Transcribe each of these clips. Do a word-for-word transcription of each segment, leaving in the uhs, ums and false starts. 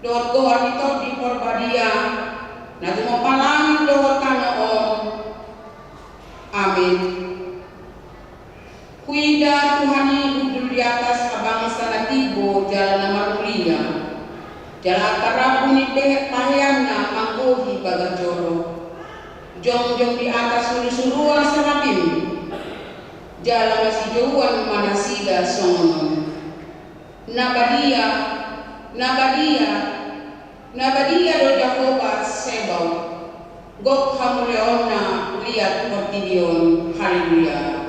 dohot goar ni Tondi Porbadia, na tumompa langit dohot tano on. Amin. Huida Tuhan i hundul di atas habangsa na timbo jala na marmulia, jala tarabun ni pe-, paheanna manggohi bagas joro. Jongjong di atas surusuruan serafim, jala masijouan ma nasida songon on: Na badia, na badia, na badia do Jahowa Zebaot. Gok hamuliaonna liat portibi on. Haleluya.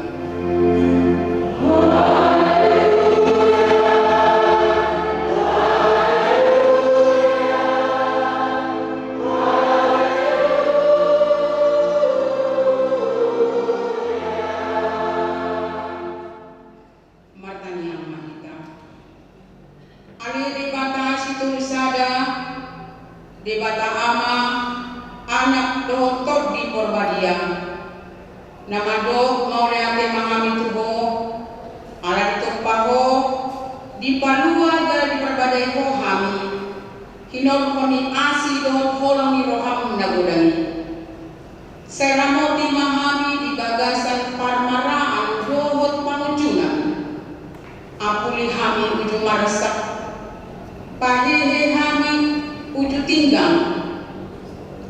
Martangiang ma hita. Ale Debata Sitolu Sada, Debata Ama, Anak dohot Tondi Porbadia, na mandok mauliate ma hami tu Ho, ala ditompa Ho, dipalua jala diparbadai Ho hami, hinorhon ni asi dohot holong ni roham na godang i. Sai ramoti ma hami di bagasan parmaraan dohot pangunjunan. Apuli hami uju marsak, pahehe hami uju tinggang,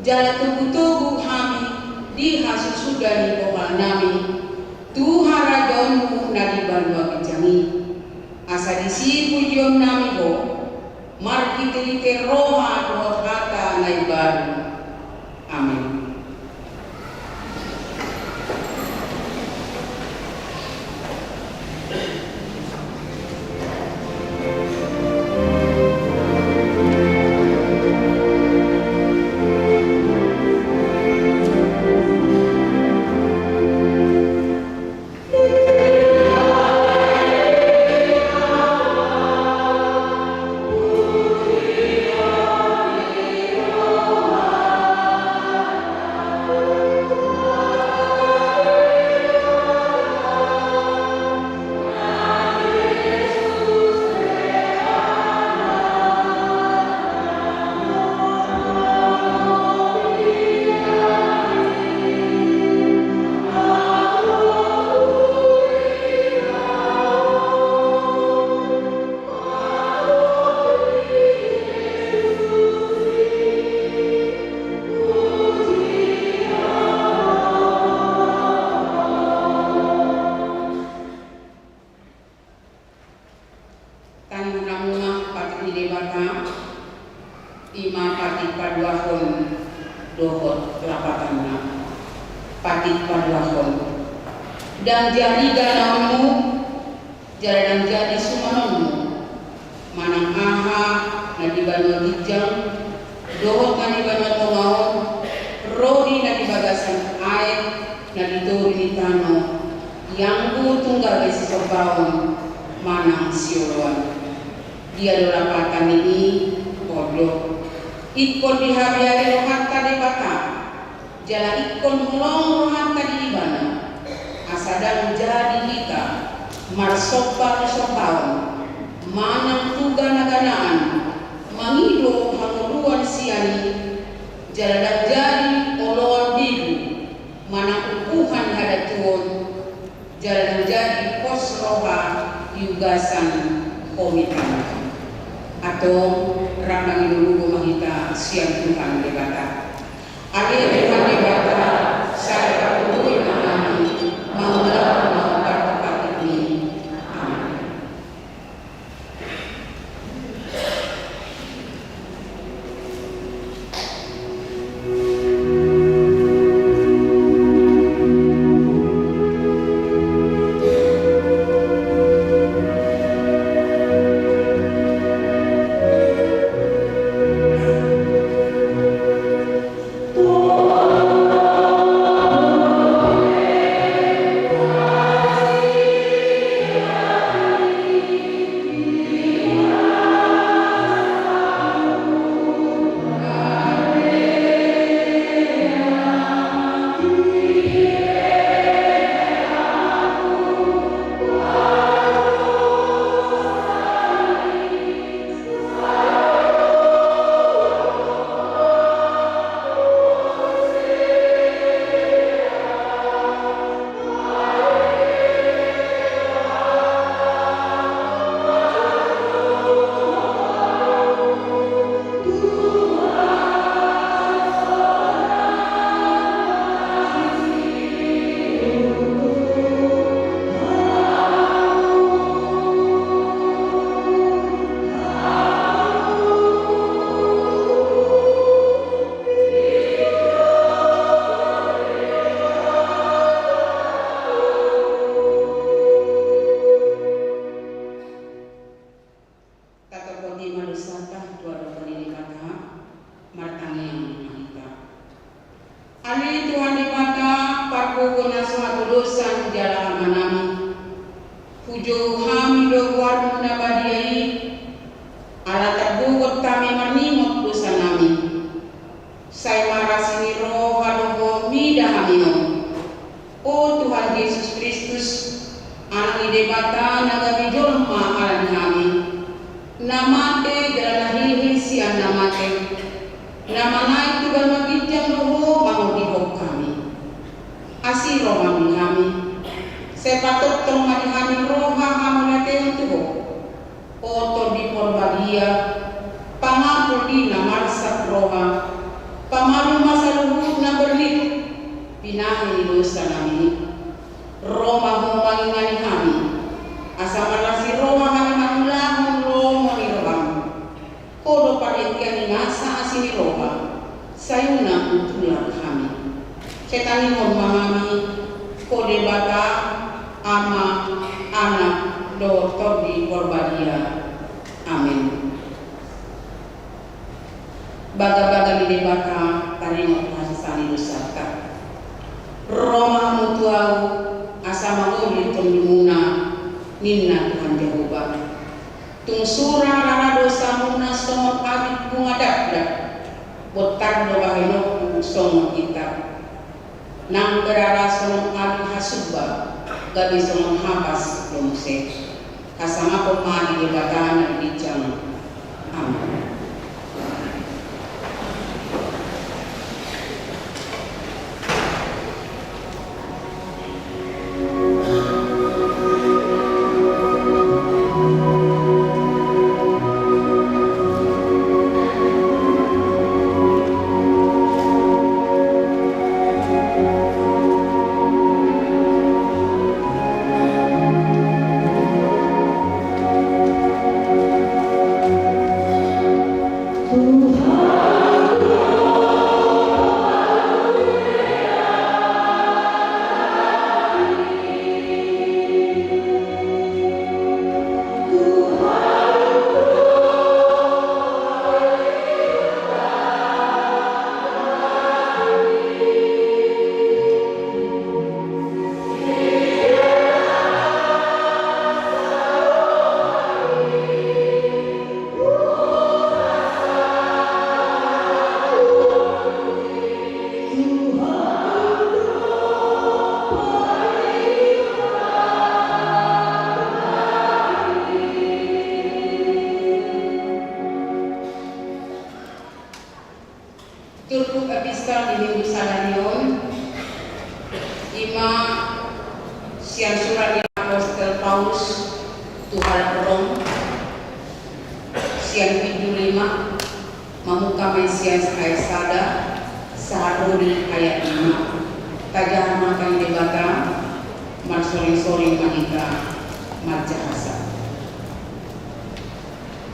jala togutogu hami di hasusuda ni bohalnami tu harajaonmu na di banua ginjang i. Asa disi pujionnami Ho, marhitehite roha dohot hata na imbaru. Amin. Tangihon hamu ma patik ni Debata, i ma patik paduahon dohot lapatanna. Patik paduahon. Ndang jadi ganaonmu, jala ndang jadi sumanonmu, manang aha na di banua ginjang dohot na di banua tonga on, ro di na di bagasan aek na di toru ni tano, ianggo tunggal be sisombaon manang sioloan. Dia do lapatan ni i? On do. Ingkon dihabiari rohanta Debata, jala ingkon holong rohanta di Ibana, asa ndang jadi hita marsomba ni sombaon manang tu ganaganaan mangido hangoluan sian i, jala ndang jadi oloan bibu manang umpuhan hadatuon, jala ndang jadi pos roha di ugasan homitan. Antong rap mangido lumobi ma hita sian Tuhan Debata. Ale Tuhan Debata, sai patupahon ma hami mangulahon ma parpatipmi. Amen. Debata na gabe jolma ala ni hami, na mate jala na hehe sian na mate, na manaek tu banua ginjang do Ho mangondihon hami. Asi roham di hami, sai patongtong ma di hami roha hamauliateon tu Ho. O Tondi Porbadia, pangampul di na marsak roha, pamalum ma saluhut na bernik, pinahi ni dosa nami. Ro ma Ho mangingani hami, asa marasi roha hami mangulahon lomo ni roham. Ho do parhitean ni nasa asi ni roha, sai unang hutulak hami. Sai tangihon ma hami, Ho Debata, Ama, Anak, dohot Tondi Porbadia. Amen. Bagabaga ni Debata, taringot hasesaan ni dosanta. Ro ma hamu tu Ahu, asa mangoli tondimuna, ninna Tuhan Jahowa. Tung sura rara dosamuna songon abit bunga dakdak, bontar do bahenonku songon intak. Nang pe rara songon abit hasumba, gabe songon hapas do muse. Hasangapon ma di Debata na di ginjang. Amen. Turpuk epistel di Minggu sadari on, ima sian surat ni apostel Paulus tu halak Rom, sian bindu lima, mamungka ma i sian ayat sada, sahat ro di ayat lima. Tajaha ma hata ni Debata, marsoring-soring ma hita manjahasa.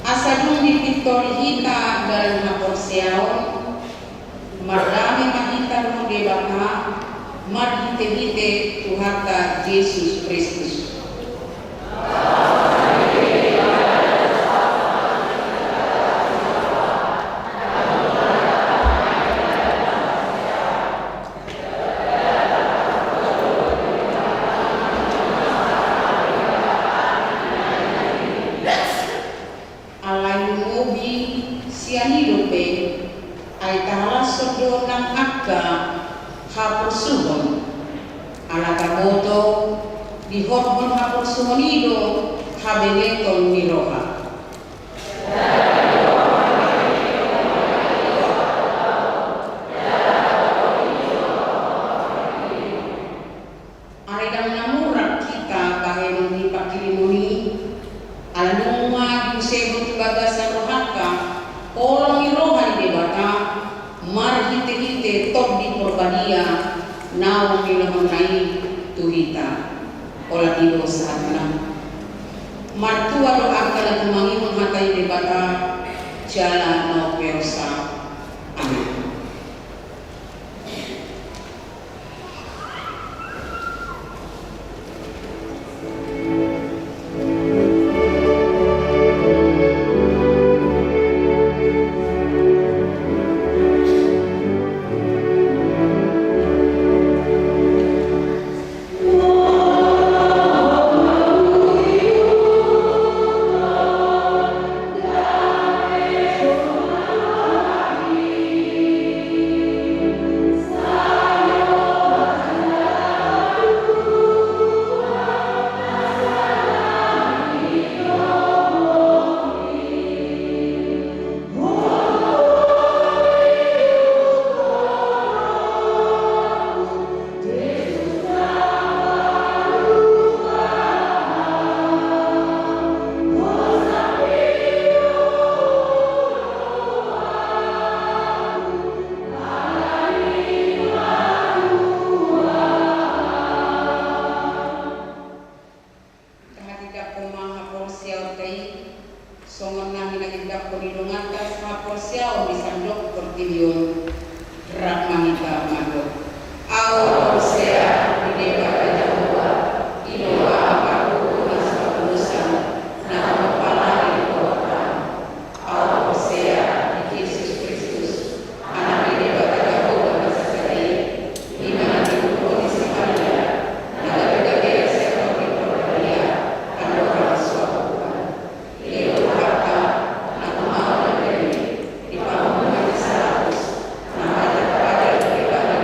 Asa dung dipintori hita dalan haporseaon, mardame ma hita dohot Debata, marhite-hite Tuhanta Jesus Kristus. Alai lumobi sian i dope, ai tahalashon do nang angka haporsuhon. Ala taboto, dihothon haporsuhon i do habengeton ni roha. Alai ndang na murang hita bahenon ni pangkirimon i, ala nunga diusehon tu bagasan rohanta holong ni roha ni Debata, marhite-hite Tondi Porbadia naung nilehonna i tu hita. Holan i do sahatna. Martua do angka na tumangihon hata ni Debata jala na umpeopsa. Amen. Siaon di sandok portibi on. Rap ma hita mandok. Ahu porsea di Debata Jahowa, i do Ama parhobas parhobasan, na tarpalua di roha. Ahu porsea di Jesus Kristus, Anak ni Debata Jahowa na sasada i, i ma na tinubuhon ni si Maria, na gabe gabean sian Tondi Porbadia, andorang so ahu bukan. I do Tuhanta, na tumao na bere, di panguhuman ni si Pilatus, na pajar-pajar di bani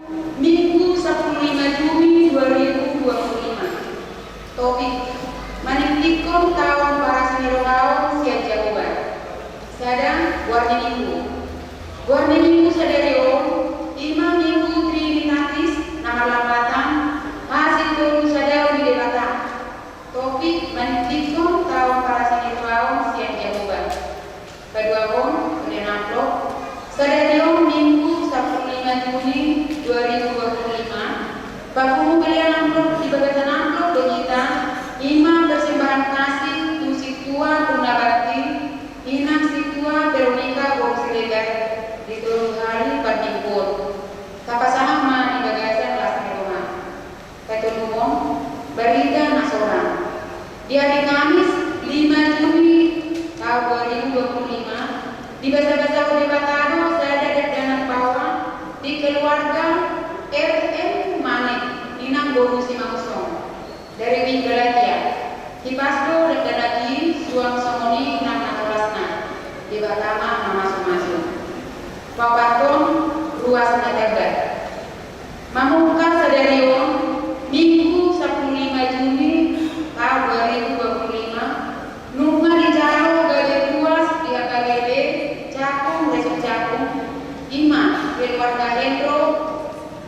Minggu sampulu lima Juni dua ribu dua puluh lima. Topik: Maningtinghon taon parasirohaon sian Jahowa. Sada, goar ni minggu. Goar ni minggu sadari on i ma Minggu Trinitatis, na marlambatan hasintolu sadaon ni Debata. Topik: Maningtinghon taon parasirohaon sian Jahowa. Paduahon, pelean amplop. Sadari on Minggu sampulu lima Juni dua ribu dua puluh lima, papungu pelean amplop di bagasan amplop do hita, i ma persembahan kasih tu sintua tu na bakti, inang sintua Veronica boru Siregar, di tolu hali parmingguon. Tapasahat ma di bagasan las ni roha. Patoluhon, barita na sorang. Di ari Kamis lima Juni taon dua ribu dua puluh lima, dibasabasahon Debata do sada dakdanak paoa di keluarga R M Mane, inang boru Simangunsong, dari Galatia. Hipas do dakdanak i suang songon i nang natolasna. Debata ma mamasumasu. Paopathon, ruas na tamba. Mamungka sadari on, Minggu sampulu lima Juni taon dua ribu dua puluh lima, nunga dijalo gabe ruas di H K B P Cakung Resort Cakung, i ma keluarga Hendro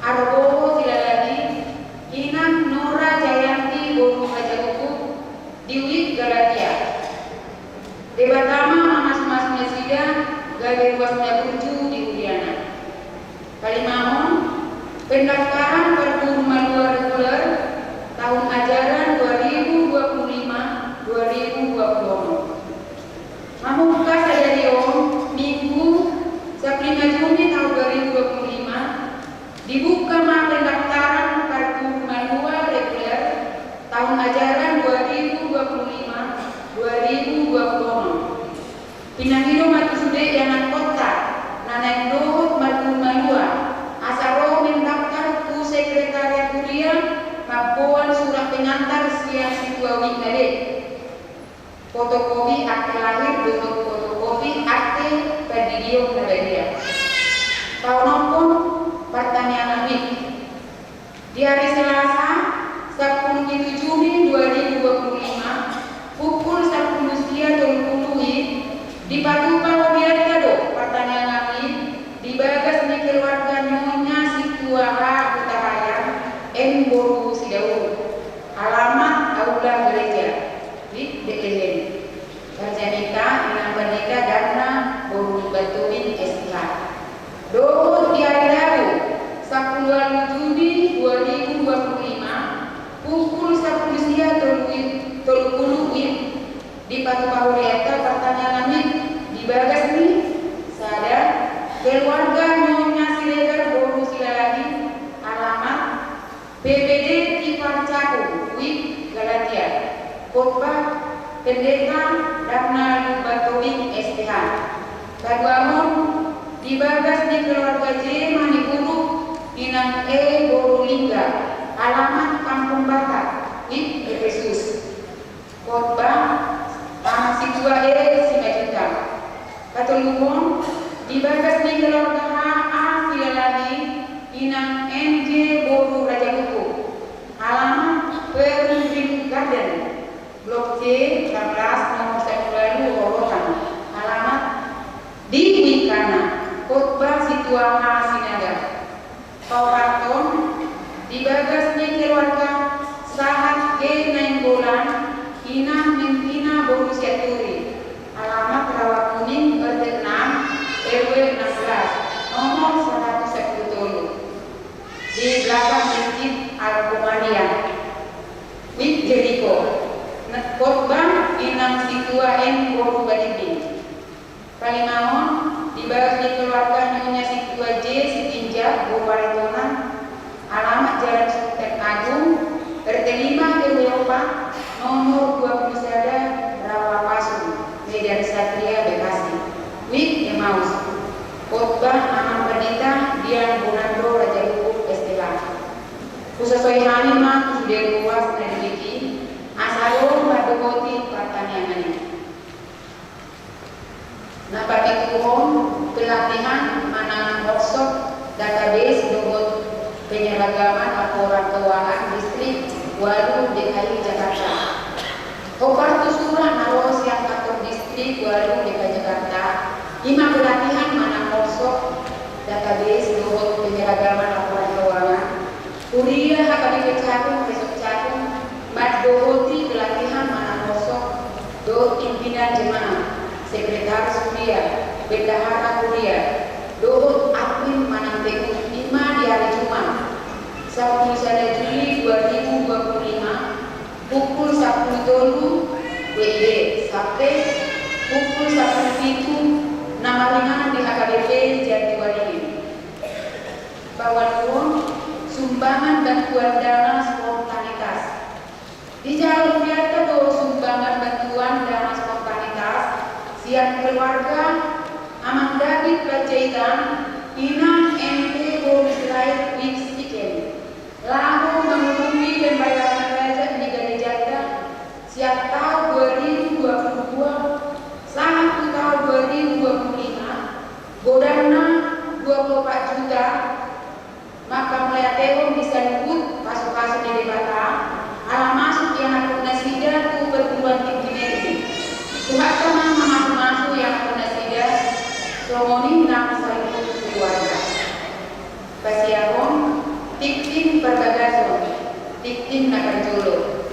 Arboho Silalahi, inang Nora Jayanti boru Raja Hukum, di Wijk Galatia. Debata ma mamasumasu nasida gabe ruas na burju di huriana. Palimahon, pendaftaran parguru malua reguler tahun ajaran dua ribu dua puluh lima dua ribu dua puluh enam. Mamungka sadari on, Minggu sampulu lima Juni taon dua ribu dua puluh lima, dibuka ma pendaftaran parguru malua reguler tahun ajaran dua ribu dua puluh lima dua ribu dua puluh enam. Pinangido ma tu sude ianakhonta na naeng dohot marguru malua asa ro mendaftar tu sekretariat kuria mamboan surat pengantar sian sintua Wijk na be, fotokopi akte lahir dohot fotokopi akte pandidion na badia. Paonomhon partangiangan Wijk. Di ari Selasa, sampulu pitu Juni dua ribu dua puluh lima, pukul sampulu sia tolu pulu WIB, dipatupa hurianta do partangiangan WIB di bagas ni keluarga Nyonya Sintua H Hutahaean, N boru Sidauruk. Alamat Aula Gereja, WIB Betlehem. Parjamita, inang pandita Darna boru Batobing S H. Dohot di ari Rabu, sampulu ualu Juni dua ribu dua puluh lima, pukul sampulu sia tolu WIB, tolu pulu WIB, dipatupa hurianta partangiangan WIB di bagas ni, sada, keluarga Nyonya Siregar boru Silalahi, alamat P P D Kipar Cakung, WIB Galatia. Khotbah, Pendeta Darna Batobing S H. Paduahon, di bagas ni keluarga J Maniburuk, inang E boru Lingga, alamat Kampung Batak, WIB Epesus. Khotbah, Anak Sintua E Simanjuntak. Patoluhon, di bagas ni keluarga H A Silalahi, inang N J boru Raja Hukum. Alamat Perum Ring Garden, Blok C, enam belas, nomor sampulu ualu, Rorotan. Alamat di Wijk Kana. Khotbah, Sintua H Sinaga. Paopathon, di bagas ni keluarga Sahat G Nainggolan, inang Mentina boru Sianturi, alamat Rawa Kuning, R T enam, R W enam belas, nomor saratus sampulu tolu, di belakang Mesjid Al-Komariah, WIB Jeriko. Khotbah, inang Sintua N boru Balimbing. Palimahon, di bagas ni keluarga Nyonya Sintua J Sitinjak boru Aritonang, alamat Jalan Sultan Agung, R T lima, R W opat, nomor dua puluh sada, Rawa Pasu, Medan Satria, Bekasi, WIB Emaus. Khotbah, Amang Pandita Dian Bonando Raja Hukum S T H. Husasoi hami ma tu sude ruas na di Wijk i, asa ro mandohoti partangiangan i. Na papituhon, pelatihan manang workshop database dohot Keuangan Distrik Walu D K I Jakarta. Hombar tu surat na ro sian kantor Distrik Walu D K I Jakarta, i ma pelatihan manang workshop database dohot penyeragamon laporan keuangan, huria H K B P Cakung Resort Cakung mandohoti pelatihan manang workshop dohot pimpinan jemaat, sekretaris huria, bendahara huria, dohot admin manang T U, i ma di ari Jumat, sampulu sada Juli dua ribu dua puluh lima, pukul sampulu tolu W I B sampe pukul sampulu pitu, na maringanan di H K B P Jatiwaringin. Paualuhon, sumbangan bantuan dana spontanitas. Dijalo hurianta do sumbangan bantuan dana spontanitas sian keluarga Amang David Panjaitan, Inang Ente Boru Sirait Wik Siken, laho mangurupi pembayaran pajak di garejanta sian taon dua ribu dua puluh dua sahat tu taon dua ribu dua puluh lima, godangna dua puluh opat juta. Mangkamauliatehon di saluhut pasupasu ni Debata, ala masuk ianakhon nasida tu perguruan tinggi negeri. Tuhanta ma mamasumasu ianakhon nasida, songon i nang saluhut keluarga. Pasiahon, tingting parbagason, tingting na parjolo.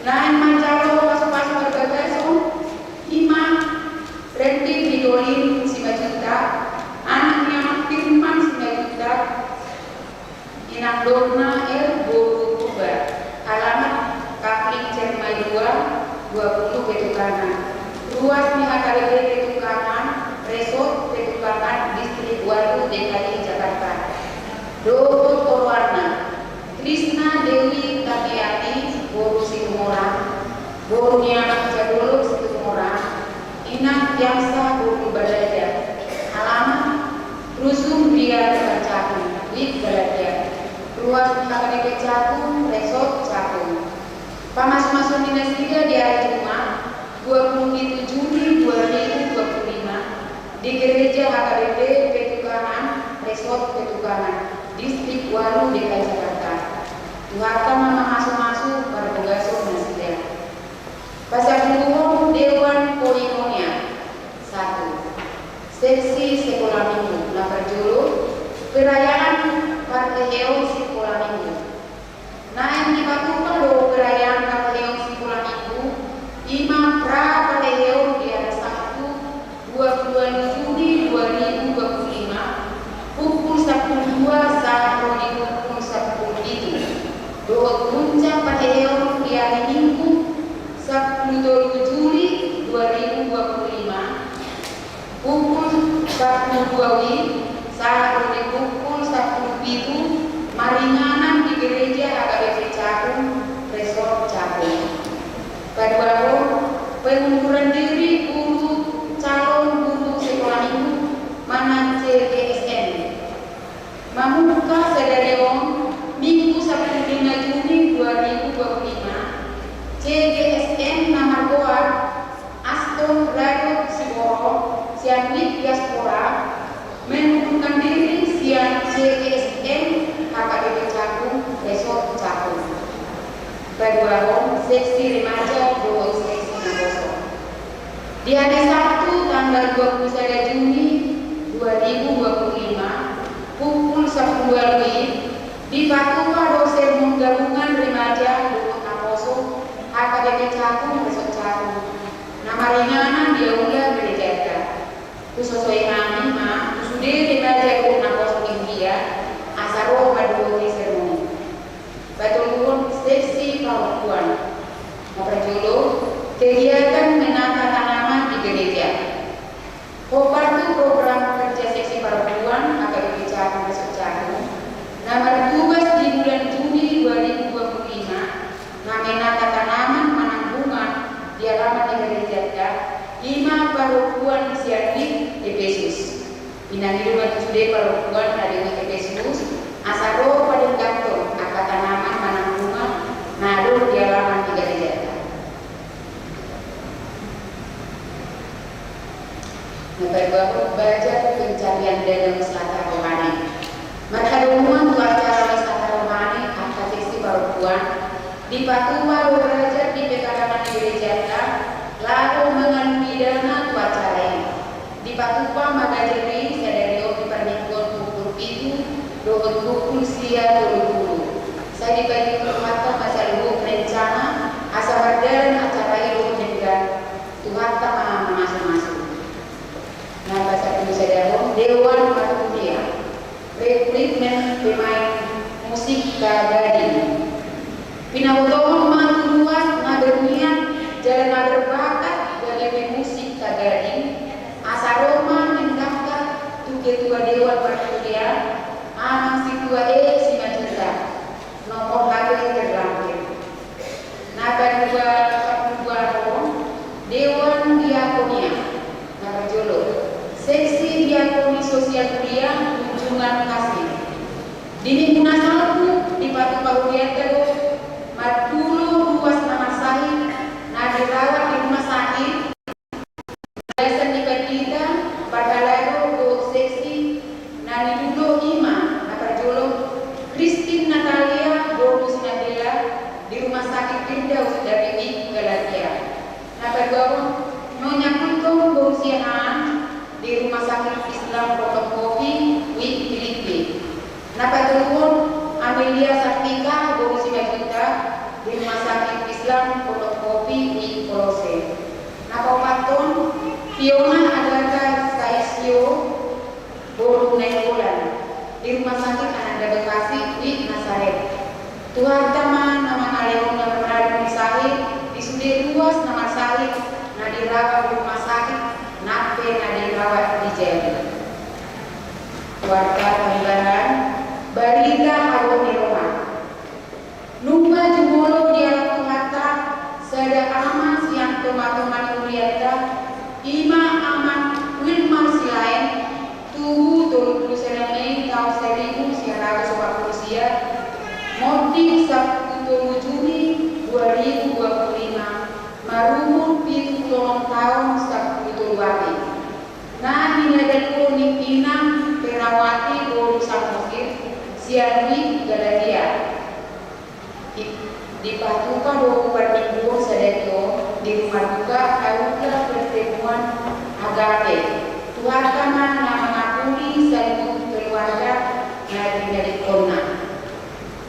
Naeng manjalo pasupasu parbagason, i ma Rendi Fridolin Simanjuntak, anak ni Amang Firman Simanjuntak, inang donna R Boru Purba, alamat Kapling Cermai dua, dua puluh Petukangan, ruas ni H K B P Petukangan, Resort Petukangan, Distrik Walu D K I Jakarta. Dohot oroanna, Krisna Dewi Tapiati Boru Situmorang, boru ni Amang Jadolo Situmorang, Inang Tiamsa Boru Balaja, alamat Rusun Ria Cakung, Wik Balaja, ruas ni H K B P Cakung, Resort Cakung. Pamasumasuon ni nasida di ari Jumat, dua puluh pitu Juni dua ribu dua puluh lima, di Gereja H K B P Petukangan, Resort Petukangan, Distrik Walu D K I Jakarta. Tuhanta ma mamasumasu parbagason nasida. Pasampuluhon, Dewan Koinonia. Satu. Seksi Sekolah Minggu. Na parjolo, perayaan parheheon Sekolah Minggu. Naeng dipatupa do perayaan parheheon Sekolah Minggu, i ma pra parheheon di ari Sabtu, dua puluh walu Juni dua ribu dua puluh lima, pukul sampulu dua sahat ro di pukul sampulu pitu. Dohot puncak parheheon di ari Minggu, sampulu tolu Juli dua ribu dua puluh lima, pukul sampulu dua WIB sahat ro di pukul sampulu pitu, maringanan di Gereja H K B P Cakung, Resort Cakung. Paduahon, pengunduran diri guru, calon guru Sekolah Minggu manang C G S M. Mamungka sadari on, Minggu sampulu lima Juni dua ribu dua puluh lima, C G S M na margoar Aston Radot Siborong sian Wik Diaspora mengundurkan diri sian C G S M H K B P Cakung, Resort Cakung. Paduahon, seksi remaja dohot seksi naposo. Di hari Sabtu tanggal dua puluh sada Juni dua ribu dua puluh lima, pukul sampulu walu WIB, dipatupa do sermon gabungan remaja dohot naposo H K B P Cakung, Resort Cakung, na maringanan di aula gerejanta. Husosoi hami ma tu sude remaja dohot naposo i, asa ro mandohoti sermon i. Patoluhon, seksi parompuan. Na parjolo, kegiatan menata tanaman di gereja. Hombar tu program kerja seksi parompuan H K B P Cakung, Resort Cakung, na martugas di bulan Juni dua ribu dua puluh lima, na menata tanaman manang bunga di alaman ni gerejanta, i ma parompuan sian Wik Epesus. Pinangido ma tu sude parompuan na di Wik Epesus, asa ro padenggangkon angka tanaman manang bunga na adong di alaman ni gerejanta. Na paduahon, budget pencarian dana wisata rohani. Marhadomuan tu acara wisata rohani angka seksi Tuan, dipatupa do raja di pekarangan ni gerejanta, laho mangalului dana tu acara i. Dipatupa ma gajar i sadari on di parmingguon pukul pitu dohot pukul sia tolu pulu. Sai dipaihut Tuhanta ma saluhut rencana asa mardalan acara i dohot denggan. Tuhanta ma mamasumasu. Na pasampulu sada on, Dewan Marturia. Rekrutmen pemain musik Tagading. Pinabotohon ma tu ruas na berniat jala na berbakat gabe pemusik Tagading, asa ro ma mendaftar tu ketua Dewan Marturia, Amang Situa E Simanjuntak, nomor H P terlampir. Na padua, padua on, Dewan Diakonia. Na parjolo, Seksi Diakoni Sosial Huria Tunjungan Kasih. Di minggu na salpu dipatupa hurianta do mardulo ruas na marsahit na dirawat di rumah sakit. Bagasan ni pandita, parhalado dohot seksi na nidulo i ma, na parjolo, Christine Natalia boru Sinabela di Rumah Sakit Firdaus dari Wik Galatia. Na paduahon, Nyonya Kultom boru Siahaan di Rumah Sakit Islam Pondok Kopi Wik Filipi. Na patoluhon, Amelia Sartika boru Simanjuntak di Rumah Sakit Islam Pondok Kopi Wik Kolose. Na paopathon, Fiona Agatha Saisio boru Nainggolan di Rumah Sakit Ananda Bekasi Wik Nasaret. Tuhanta ma na mangalehon na maradu ni sahit di sude ruas na marsahit na dirawat di rumah sakit nang pe na dirawat di jari. Warta tambahan, barita hagoan ni roha. Nunga jumolo dialap Tuhanta sada ama sian tomatoma ni hurianta, i ma Amang Wilmar Silaen, tubu tolu pulu sada Mei taon saribu sia ratus opat pulu sia, monding sampulu tolu Juni dua ribu dua pulu lima, marumur pitu pulu onom taon sampulu tolu ari. Na hinadaluhon ni inang Ferawati boru Samosir sian Wik Galatia. Di, dipatupa do parmingguon sadari on di rumah duka Aula Pertemuan Agape. Tuhanta ma na mangampuni saluhut keluarga na tinadingkonna.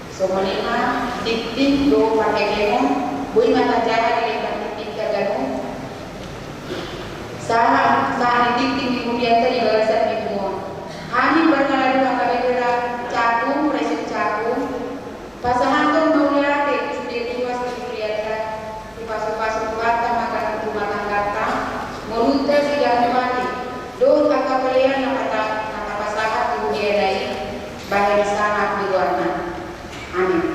Songon i ma tingting dohot parhemehon, boi ma tajaha di lembar tingting na ganup. Sahat, sahat ni tingting ni hurianta di bagasan minggu on. Hami parhalado H K B P Ra Cakung, Presiden Cakung, pasahathon mauliate tu sude ruas ni hurianta, dipasupasu Tuhanta ma ganup rumah tangganta, ngolunta siganup ari, dohot angka pelean na pata-, na tapasahat tu huriana i, bahen sangap di goarna. Amin.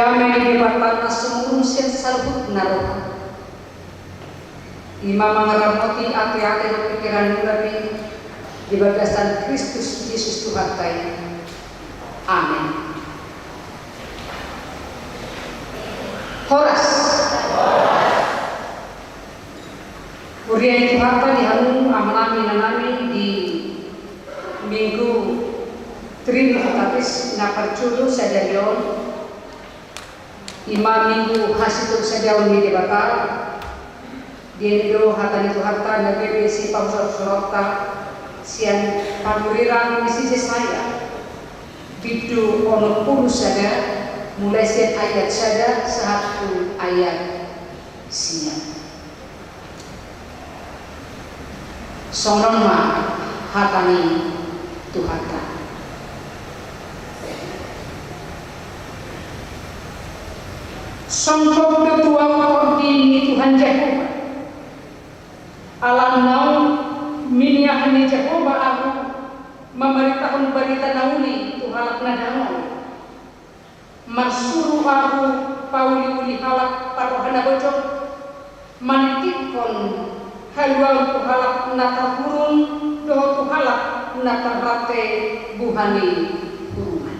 Dame ni Debata na sumurung sian saluhut na roha, i ma mangaramoti ateate dohot pingkiranmuna pe di bagasan Kristus Jesus Tuhanta i. Amen. Horas. Huria ni Tuhanta, di hamu amanami inanami, di Minggu Trinitatis na parjolo sadari on, i ma Minggu hasitolusadaon ni Debata. Diida do hata ni Tuhanta na gabe sipahusorhusoranta sian panurirang ni si Jesaya, bindu onom pulu sada, mulai sian ayat sada sahat tu ayat sia. Songon on ma hata ni Tuhanta. Songgop do tu ahu tondi ni Tuhan Jahowa. Ala naung miniahan ni Jahowa ahu mamaritahon barita na uli tu halak na dangol. Marsuru ahu pauliuli halak parroha na bojong, manitikkon haluaon tu halak na tarhurung dohot tu halak na tarrante buha ni hurungan.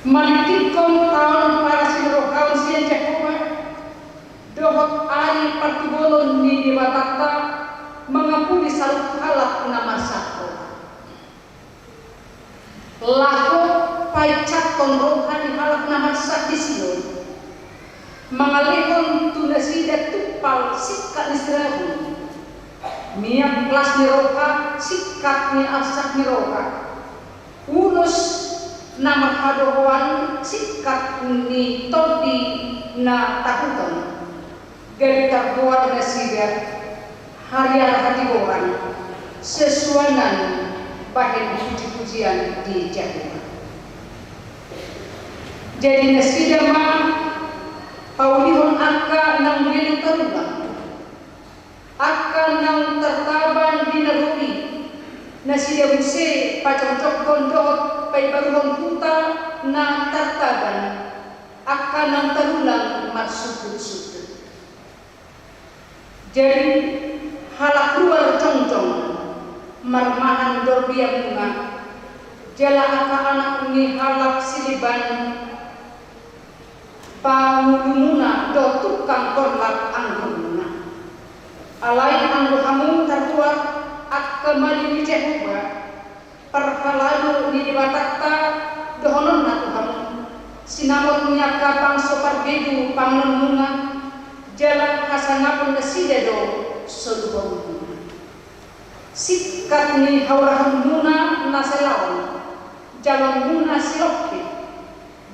Manitikkon taon parasinirohaon sian Jahowa, dohot ari partubolon ni Debatanta, mangapuli saluhut halak na marsak roha. Laho painsathon roha ni halak na marsak di Sion, mangalehon tu nasida tumpal singkat ni sirabun, miak las ni roha, singkat ni arsak ni roha, ulos na marhadohoan, singkat ni tondi na tahuton. Gabe targoar nasida hariara hatigoran, sesuanan bahen pujipujian di Jahowa. Jadi nasida ma paulihon angka naung leleng tarulang, angka naung tartaban di na robi, nasida muse pajongjongkon dohot paibaruhon huta na tartaban, angka naung tarulang marsuhutsuhut. Jadi halak ruar jongjong marmahan dorbianmuna, jala angka anak ni halak sileban pangulumuna dohot tukang porlak anggurmuna. Alai anggo hamu targoar angka mali ni Jahowa, parhalado ni Debatanta, dohononna tu hamu: Sinamot ni angka bangso parbegu panganonmuna, jala hasangapon nasida do soluhonmuna. Singkat ni haurahonmuna na salaon, jaloonmuna silompit,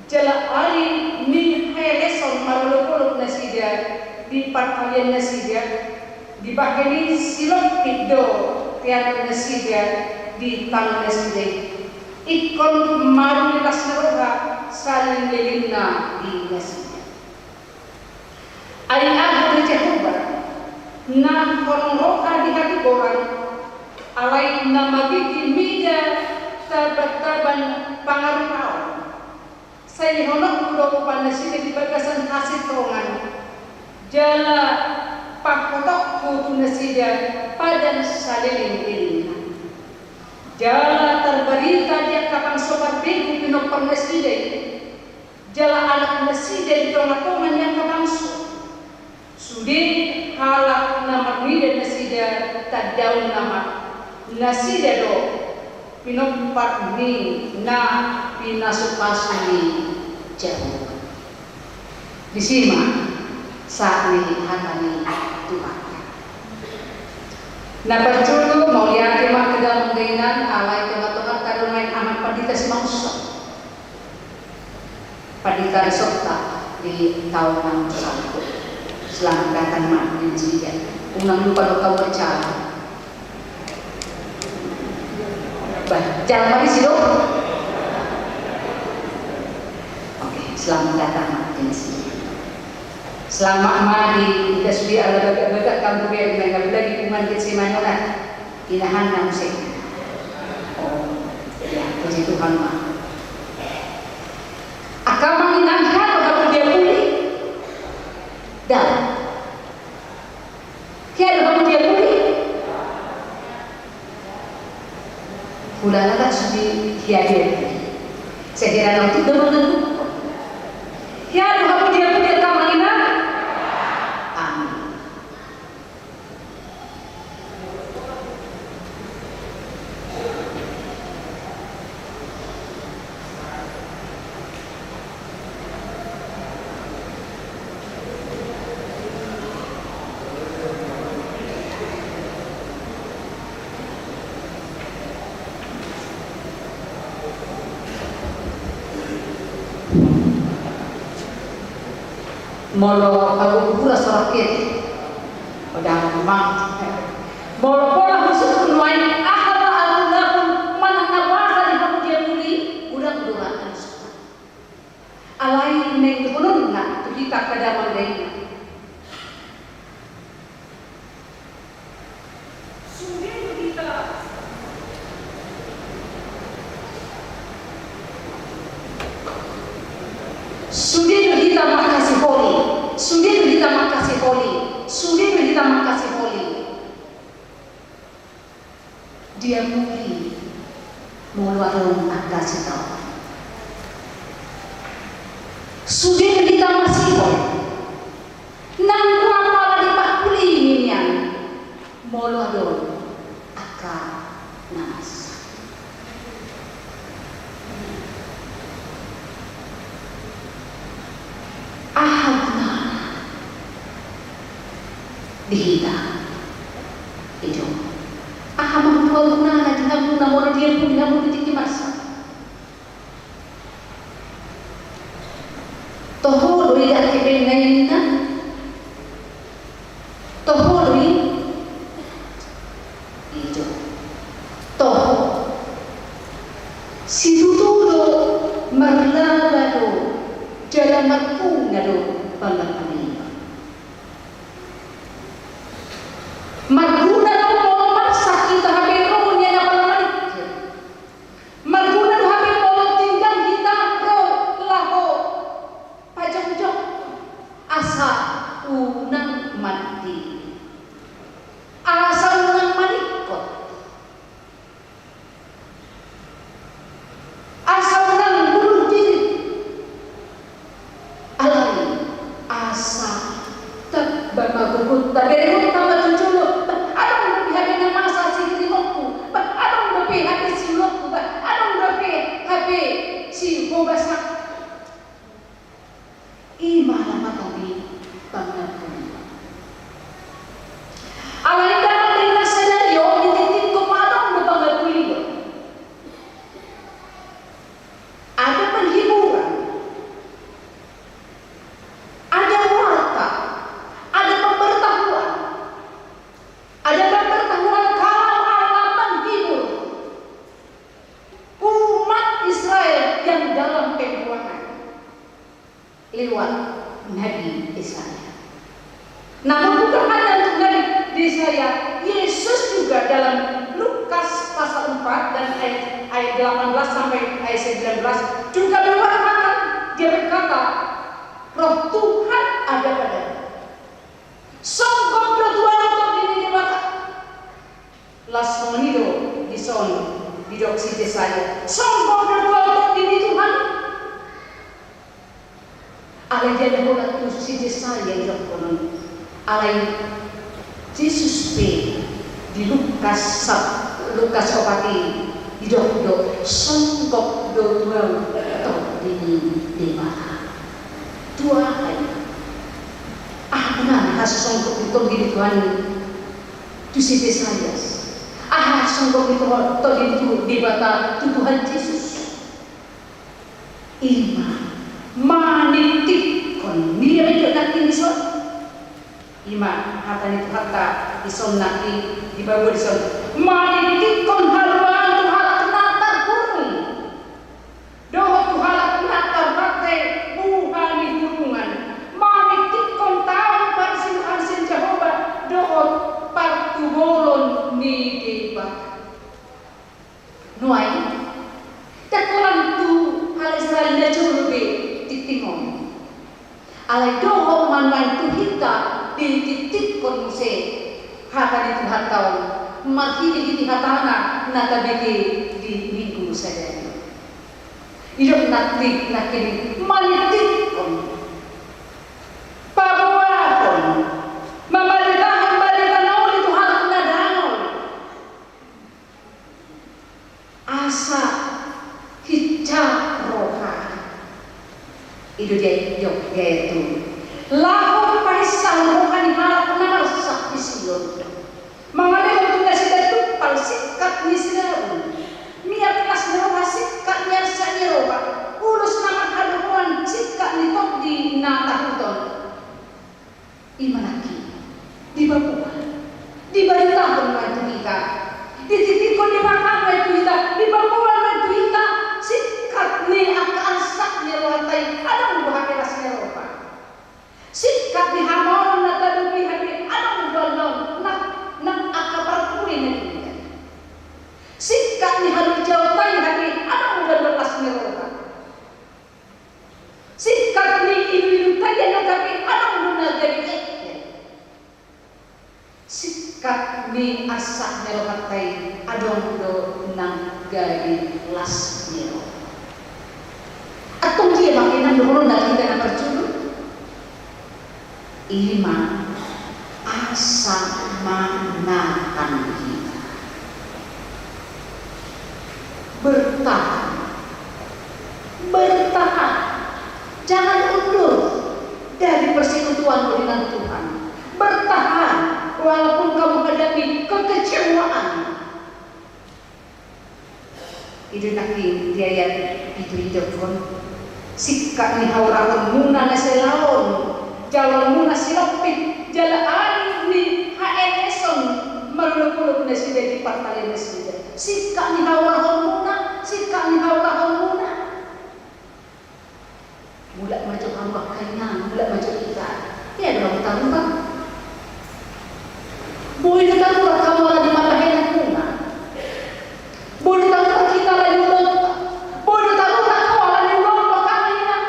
jala ari ni haeleson marolopolop nasida di parpaliannasida, dibahen i silompit do teanonnasida di tanginnasida i. Ingkon marulilas ni roha salelenglelengna di nasida. Ai ahu do Jahowa, na holong roha di hatigoran, alai na magigi mida tabantaban pangarumaon. Sai lehononku do upanasida di bagasan hasintongan, jala pahotongku tu nasida padan salelenglelengna. Jala tarbarita di angka bangso parbegu pinomparnasida i, jala anaknasida di tongatonga ni angka bangso. Sude halak na marnida nasida tandaonna ma, nasida do pinompar ni na pinasupasu ni Jahowa. Disi ma sahat ni hata ni Tuhan. Na parjolo, mauliate ma tu damang dainang, alai tongatonganta do nuaeng amang pandita Simangunsong. Pandita risorta di taon naung salpu. Selamat datang ma di sini. Unang lupa do kau berjalan. Bah, jalan ma disi do. Oke, selamat datang ma di sini. Selamat ma di, di sude ala bagak-bagak kampung be, na apalagi kuman di Simanjuntak. Inahanna muse. Oh, ya, puji Tuhan ma. Hea do hamu diapuli? Hulala tak sude hea diapuli. Sehera na untuk damang dan. Hea do hamu diapuli, angka amang inang? Amin. Molo pagu-pagu ra sorang kiri. Udah, Mang. Molo pola khusus nuaeng, aha ma ahu laho manang na boasa di hamu diapuli, godang do ra alusan. Alai naeng dohononna tu hita angka damang dainang. Sude do hita, sude do hita mangkasiholi, sude do hita mangkasiholi, sude do hita mangkasiholi. Diapuli molo adong angka sitaonon. Sude do hita masihol. Nang ro apala dipahuli nian molo adong angka na masa. Aha gunana di hita? Ido. Aha ma gunana di hamu na molo diapuli hamu di tingki masa? Toho do i, dang kepengen na i ninna. Toho do i. Ido. Toho. Situtu do marlaba do jala marguna do pangapuli. Marguna do molo marsak hita hape ro nian apala maningkir. Marguna do hape molo tinggang hita ro laho pajongjong asa unang mandi, asa unang maningkot, asa unang bunuh diri. Alai asa tamba ma gogonta, berengonta ma tu jolo. Bah, adong dope hape na masa sihirimonku, bah, adong dope hape siulonku, bah, adong dope hape sihobasangku. I ma na mata ni pangapuli. Alai ndang adong na sadari on ditingtingkon ma adong do pangapuli on. Ada penghiburan, ada warta, ada pemberitahuan, ada pemberitahuan kalau Allah menghibur umat Israel yang dalam pembuangan lewat Nabi Yesaya. Namun bukan hanya untuk Nabi Yesaya, Yesus juga dalam Lukas pasal empat dan ayat, ayat delapan belas sampai ayat sembilan belas juga mengatakan, dia berkata, "Roh Tuhan ada padaku. Songgop do tu ahu Tondi ni Debata." Las songon i do dison didok si Jesaya, songgop do tu ahu Tondi ni Tuhan. Alai diada holan tu si Jesaya didokkon on. Alai Jesus pe di Lukas sab-, Lukas opat i didok do, songgop do tu ahu Tondi ni Debata. Tu aha i? Aha gunana songgop ni Tondi ni Tuhan i? Tu si Jesaya. Aha songgop ni Tuhan, Tondi ni Debata tu Tuhan Jesus? I ma manitikkon, nilehon do nangkin dison. I ma hata ni Tuhanta dison nangkin di paboa dison. Manitikkon haluaon tu halak na tarhurung. Dohot tu halak na tarparte buha ni hurungan, manitikkon taon parsihuhan sian Jahowa dohot partubolon ni Debata. Nuaeng, ndang holan tu halak Israel na jolo be tingting on. Alai dohot ma nuaeng tu hita dititikkon muse hata ni Tuhanta on marhitehite hatana na tabege di Minggu sadari on. Didok nangkin, nangkin manitikkon, paboahon, mambaritahon barita na uli tu halak na dangol. Asa hinsa roha. I do dia, i do dia tu. Laho pahinsahon roha ni halak na marsak di Sion. Mangalehon tu nasida tumpal singkat ni silaun. Mian las ni roha singkat ni arsak ni roha. Ulos na marhadomuan singkat ni tondi na tahuton. I ma nangkin, dipaboa, dibaritahon ma tu hita, dititikkon Debata ma tu hita, dipaboa ma tu hita, singkat ni angka arsak ni rohanta i, adong do hape las ni roha. Singkat ni hamaolon na tadopi hape, adong do annon, nang, nang angka parpudi na denggan. Singkat ni haluaonta i hape, adong do annon las ni roha. Singkat ni iluiluta i, adong do na gabe ende. Singkat ni arsak ni rohanta i, adong do na gabe las ni roha. Antong dia ma inang dohononna tu hita na parjolo? I ma asa manantikan hita. Bertahan. Bertahan. Jangan undur dari persekutuanmu dengan Tuhan. Bertahan walaupun kamu hadapi kekecewaan. I do nangkin di ayat pitu didokkon, singkat ni haurahonmuna na siala on, jaloonmuna silompit, jala aek ni haeneson marolopolop nasida di partalian nasida. Singkat ni haurahonmuna, singkat ni haurahonmuna. Mulak ma jo hamu angka inang, mulak ma jo hita. Ia do hamu tarlupa. Boi do tarlupa hamu ala ni pambahenanmuna. Boi do tarlupa hita ala ni ulaonta. Boi do tarlupa hamu ala ni ulaonmu angka inang.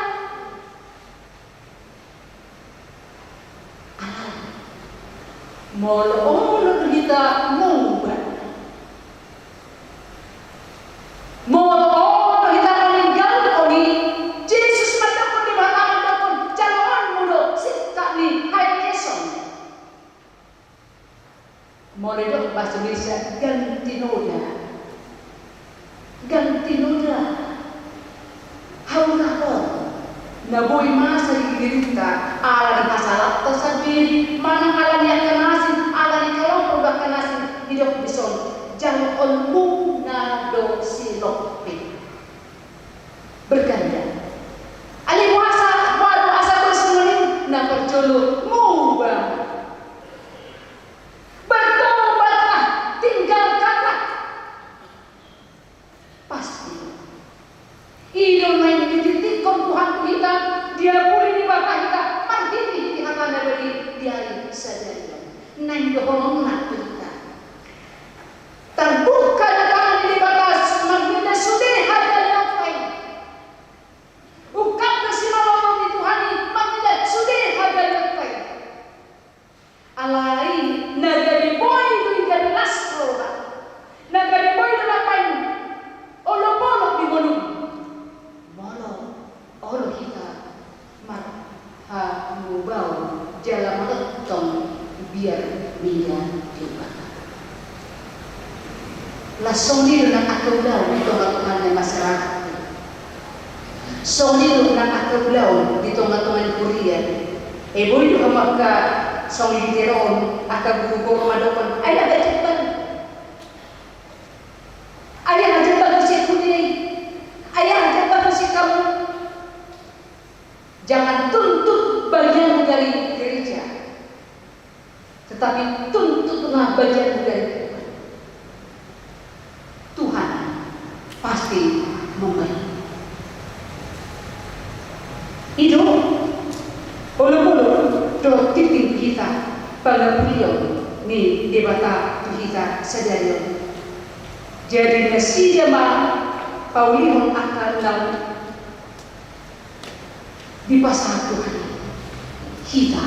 Alai molo, molo do hita muba. Molo, molo hita maninggalhon i, Jesus mandokkon, Debata mandokkon, jaloonmu do singkat ni haeneson. Molo didok bahasa Indonesia, ganti noda. Ganti noda. Haurahon na boi masa di dirinta, ala ni hasalanta sandiri, manang ala ni angka na asing, ala ni kelompok angka na asing, didok dison, jaloonmuna do silompit. Berganda. Alai boasa, boasa, boasa boi songon i? Na parjolo, muba. Bertobatlah, tinggalkanlah. Pasti. I do naeng dititikkon Tuhan tu hita, diapuli Debata hita, marhitehite hatana badia di ari sadari on. Naeng dohononna tu hita. Tarbuka do tangan ni Debata marnida sude hagaleonta i. Ungkap do simalomo ni Tuhan i marnida sude hagaleonta i. Alai na gabe boi do i gabe las roha. Na gabe boi do na paeng olopolop di ngolum. Molo olo hita marhamubaon jala martong biar ninna Debata. Las songon i do nang angka ulaon di tongatonga ni masyarakat. Songon i do nang angka ulaon di tongatonga ni huria. E, boi do hamu angka songon i di Tero on, angka guruguru mandokkon, ai aha jambar? Ai aha jambar muse huria i? Ai aha jambar muse hamu? Jangan tuntut bagianmu dari gereja, tetapi tuntutlah bagianmu dari Tuhan. Tuhan pasti memberi. I do, olopolop dohot tingting hita pangapulion ni Debata tu hita sadari on. Jadi nasida ma paulihon angka na dipasahat Tuhan i. hita.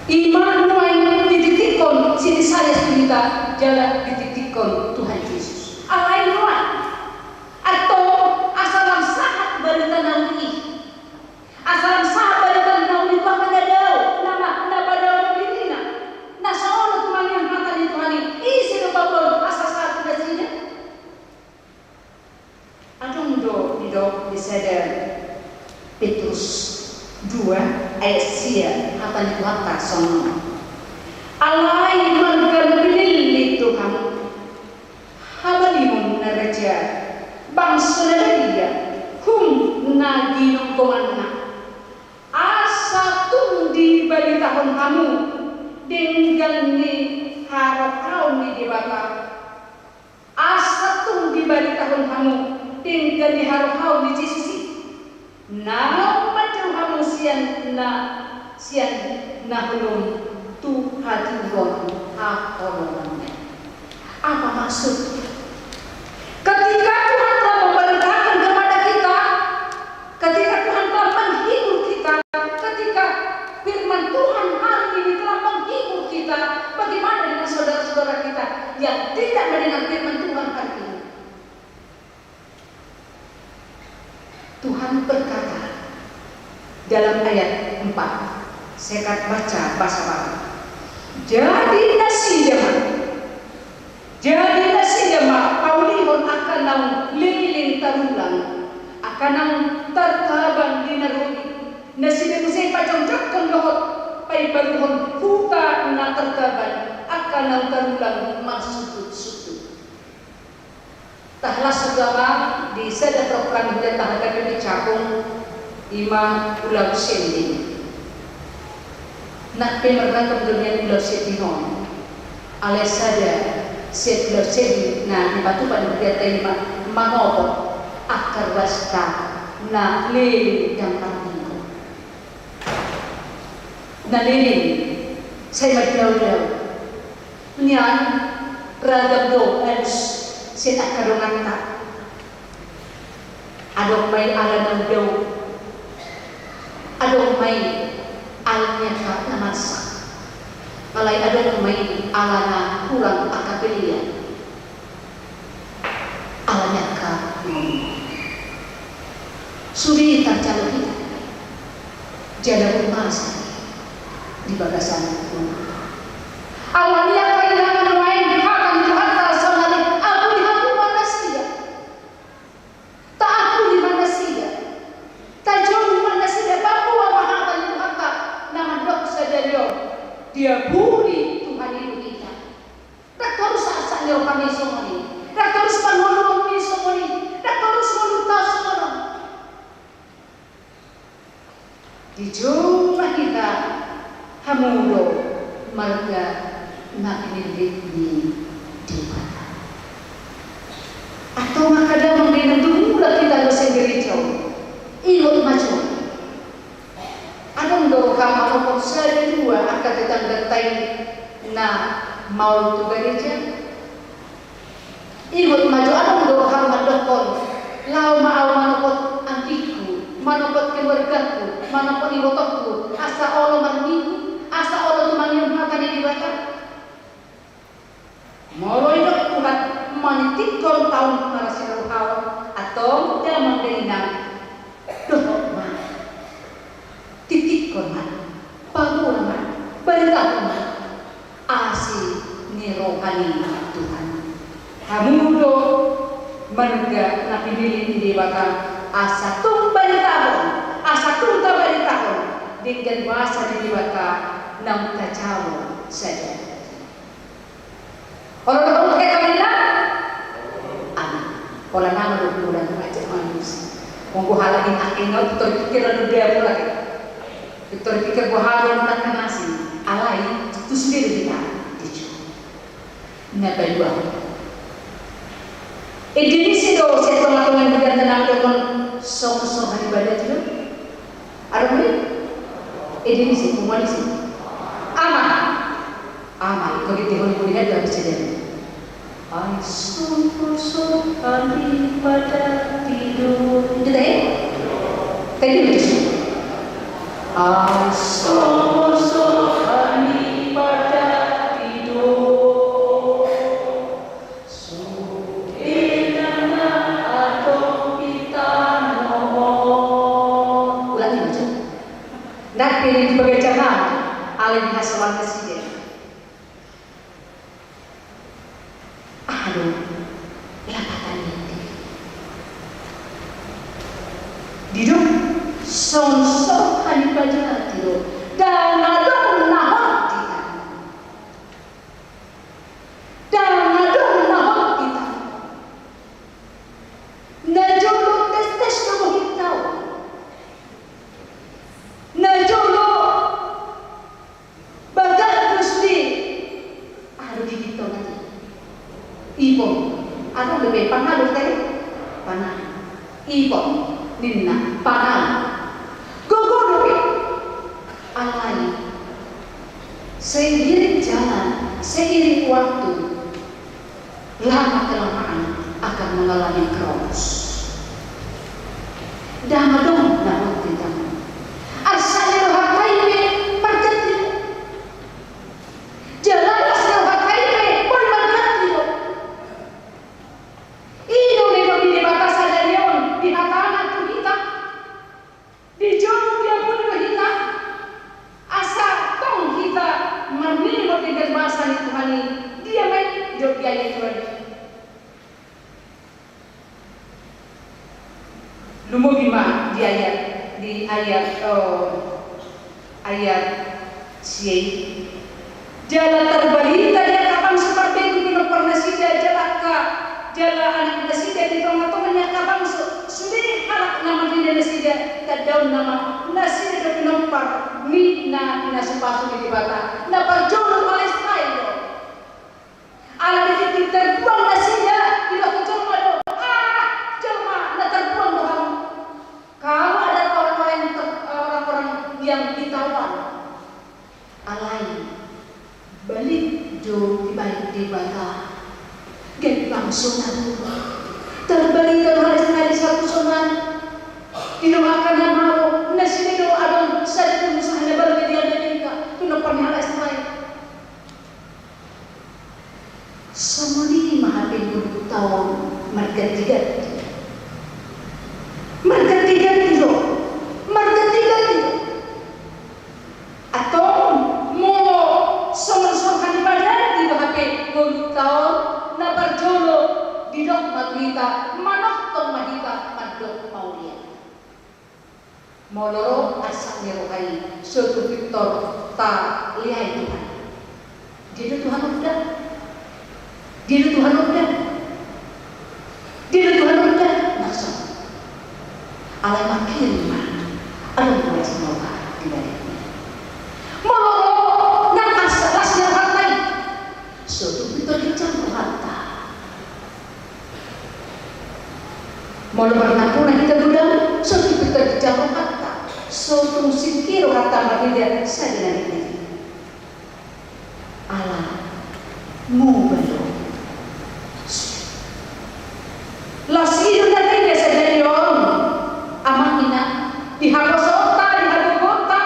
I ma nuaeng dititikkon si Isaias tu hita jala dititikkon Tuhan Jesus. Alai nuaeng, antong asa lam sahat barita na uli i. Asa lam sahat barita na uli i tu angka na dao, na ma-, na padao dirinna, na so olo tumangihon hata ni Tuhan i. Ise do paboa asa sahat tu nasida? Adong do didok di sada Petrus dua ayat sia, hata ni Tuhanta songon on: Alai marga na pinillit do hamu, habalimon na raja, bangso na badia, hum na ginonggonganna, asa tung dibaritahon hamu denggan ni harohaon ni Debata. Asa tung dibaritahon hamu denggan ni harohaon ni Jesus i. Naung manjou hamu sian na, sian na holom tu hatiuron haholomonna. Apa maksudnya? Ketika Tuhan telah memberitakan kepada kita, ketika Tuhan telah menghibur kita, ketika firman Tuhan hari ini telah menghibur kita, bagaimana dengan saudara-saudara kita yang tidak mendengar firman Tuhan hari ini? Tuhan berkata dalam ayat empat, saya akan baca bahasa Batak. Jadi nasida ma, jadi nasida ma paulihon angka naung leleng tarulang, angka naung tartaban di na ro i. Nasida muse pajongjongkon dohot paimbaruhon huta na tartaban angka naung tarulang marsuhutsuhut. Taha las hita ma di sada program na tahatai di Cakung, i ma ulaon sending. Nang pe marragam do nian ulaon sending on, alai sada sian ulaon sending na dipatupa di hita i ma manopot angka ruasta na leleng ndang parlinggoman. Na leleng, sai mardaodao. Nian ragam do alus sian angka donganta. Adong ma i ala na undau, adong ma i ala ni angka na marsak, alai adong ma i ala na hurang angka pelean. Alani angka na uli i, sude tarjalo hita jala boi masa di bagasan ngolu. Alani angka inganan nuaeng hata ni Tuhanta sonari, apuli hamu ma nasida, taapuli ma nasida, tajou ma nasida, paboa ma hata ni Tuhanta na mandok sadari on, diapuli Tuhan i do hita. Ndang torus arsak ni rohami songon i, ndang torus pangoluonmi songon i, ndang torus ngolunta songon on. Dijou ma hita, hamu do marga na pinillit ni Debata. Antong angka damang dainang, dung mulak hita sian gereja on, ingot ma jo. Adong do roham manopot sada dua angka tetangganta i na maol tu gareja? Ingot ma jo, adong do roham mandokkon, laho ma ahu manopot anggingku, manopot keluargaku, manopot ibotongku, asa olo marminggu, asa olo tumangihon hata ni Debata? Molo didok Tuhan manitikkon taon marasi na ro on, antong damang dainang, dohot ma, titikkon ma, paboa ma, baritahon ma asi ni roha ni Tuhan. Hamu do marga na pinillit ni Debata, asa tung baritahon, asa tung tabaritahon denggan basa ni Debata naung tajalo sadari. Olo do hamu hata ni Debata? Amin. Pola nama do bulan baca manusia. Molo halak i ate na pintor pikir lalu dia mulak. Pintor pikir boha do na tangkas i. Alai tu sude do hita dijou. Na paduahon, ende ni si do sian tongatonga ni hita na mandok songon songon ibadah tu do. Adong do i? Ende ni si, punguan ni si. Ama. Ama, i kogitihon ni buni hata bisa jadi. Ai sungkul sungkal di pada tidur. Itu tadi? Tadi itu sih. Asa so hami padati do, sude na adong di tano on. Ulang ni, Mas. Ndang pe di bagas jala, alai di hasoman nasida. Aha do lapatan ni atik? Didok, songon so hami padati do, ndang adong na hot di tano. Ndang adong na hot di tano. Najolo testes do bohit tao. Najolo bagak do sude. Aha do gigit tao na i? Ipon. Adong dope pangalu tadi? Pangalu. Ipon ninna, pangalu. Gogo dope. Alai seiring jalan, seiring waktu, lama kelamaan akan mengalami kronos. Ndang adong na hot di tano. Arsak ni rohanta i pe marganti. Jala arsak ni rohanta i pe boi marganti do. I do na didok ni Debata sadari on di hatana tu hita. Dijou diapuli do hita, asa tong hita marningot denggan basa ni Tuhan i. Dia ma i? Didok di ayat dua i. Lumobi ma di ayat, di ayat, oh, ayat sia i. Jala tarbarita di angka bangso parbegu pinompar nasida, jala angka, jala anak nasida di tongatonga ni angka bangso, sude halak na marnida nasida, tandaonna ma nasida do pinompar ni na pinasupasu ni Debata. Na parjolo halak Israel do. Ala di tingki terbuang nasida, didok tu jolma do, ah, jolma na terbuang do hamu. Kamu adalah orang-orang yang ter-, orang-orang yang ditawar. Alai balik do dibahen Debata gabe bangsona. Tarbarita do halak Israel sahat tu sonari. Di dongan na malo, nasida do adong sada tu musa na baru jadi ada tingka tu nompar ni halak Israel. Songon i ma hape ngolunta on margantiganti. Margantiganti do. Margantiganti do. Antong molo songon so hami padati do hape ngolunta on, na parjolo didok ma tu hita, manongtong ma hita mandok mauliate. Molo ro arsak ni roha i, so tung pintor taleai Tuhan. Dia do Tuhan on da. Dia do Tuhan on da. Dia do Tuhan on da. Maksud. Alai mangkirim ma. Adong do las ni roha di badan i. Molo ro nang arsak las ni rohanta i, so tung pintor ginjang rohanta. Molo marnapuna hita godang, so tung pintor ginjang rohanta, so tung singkir rohanta marnida sada na nida. Ala muba do. Las i do na tanda sadari on, amang inang, di haposoonta, di hagogoonta,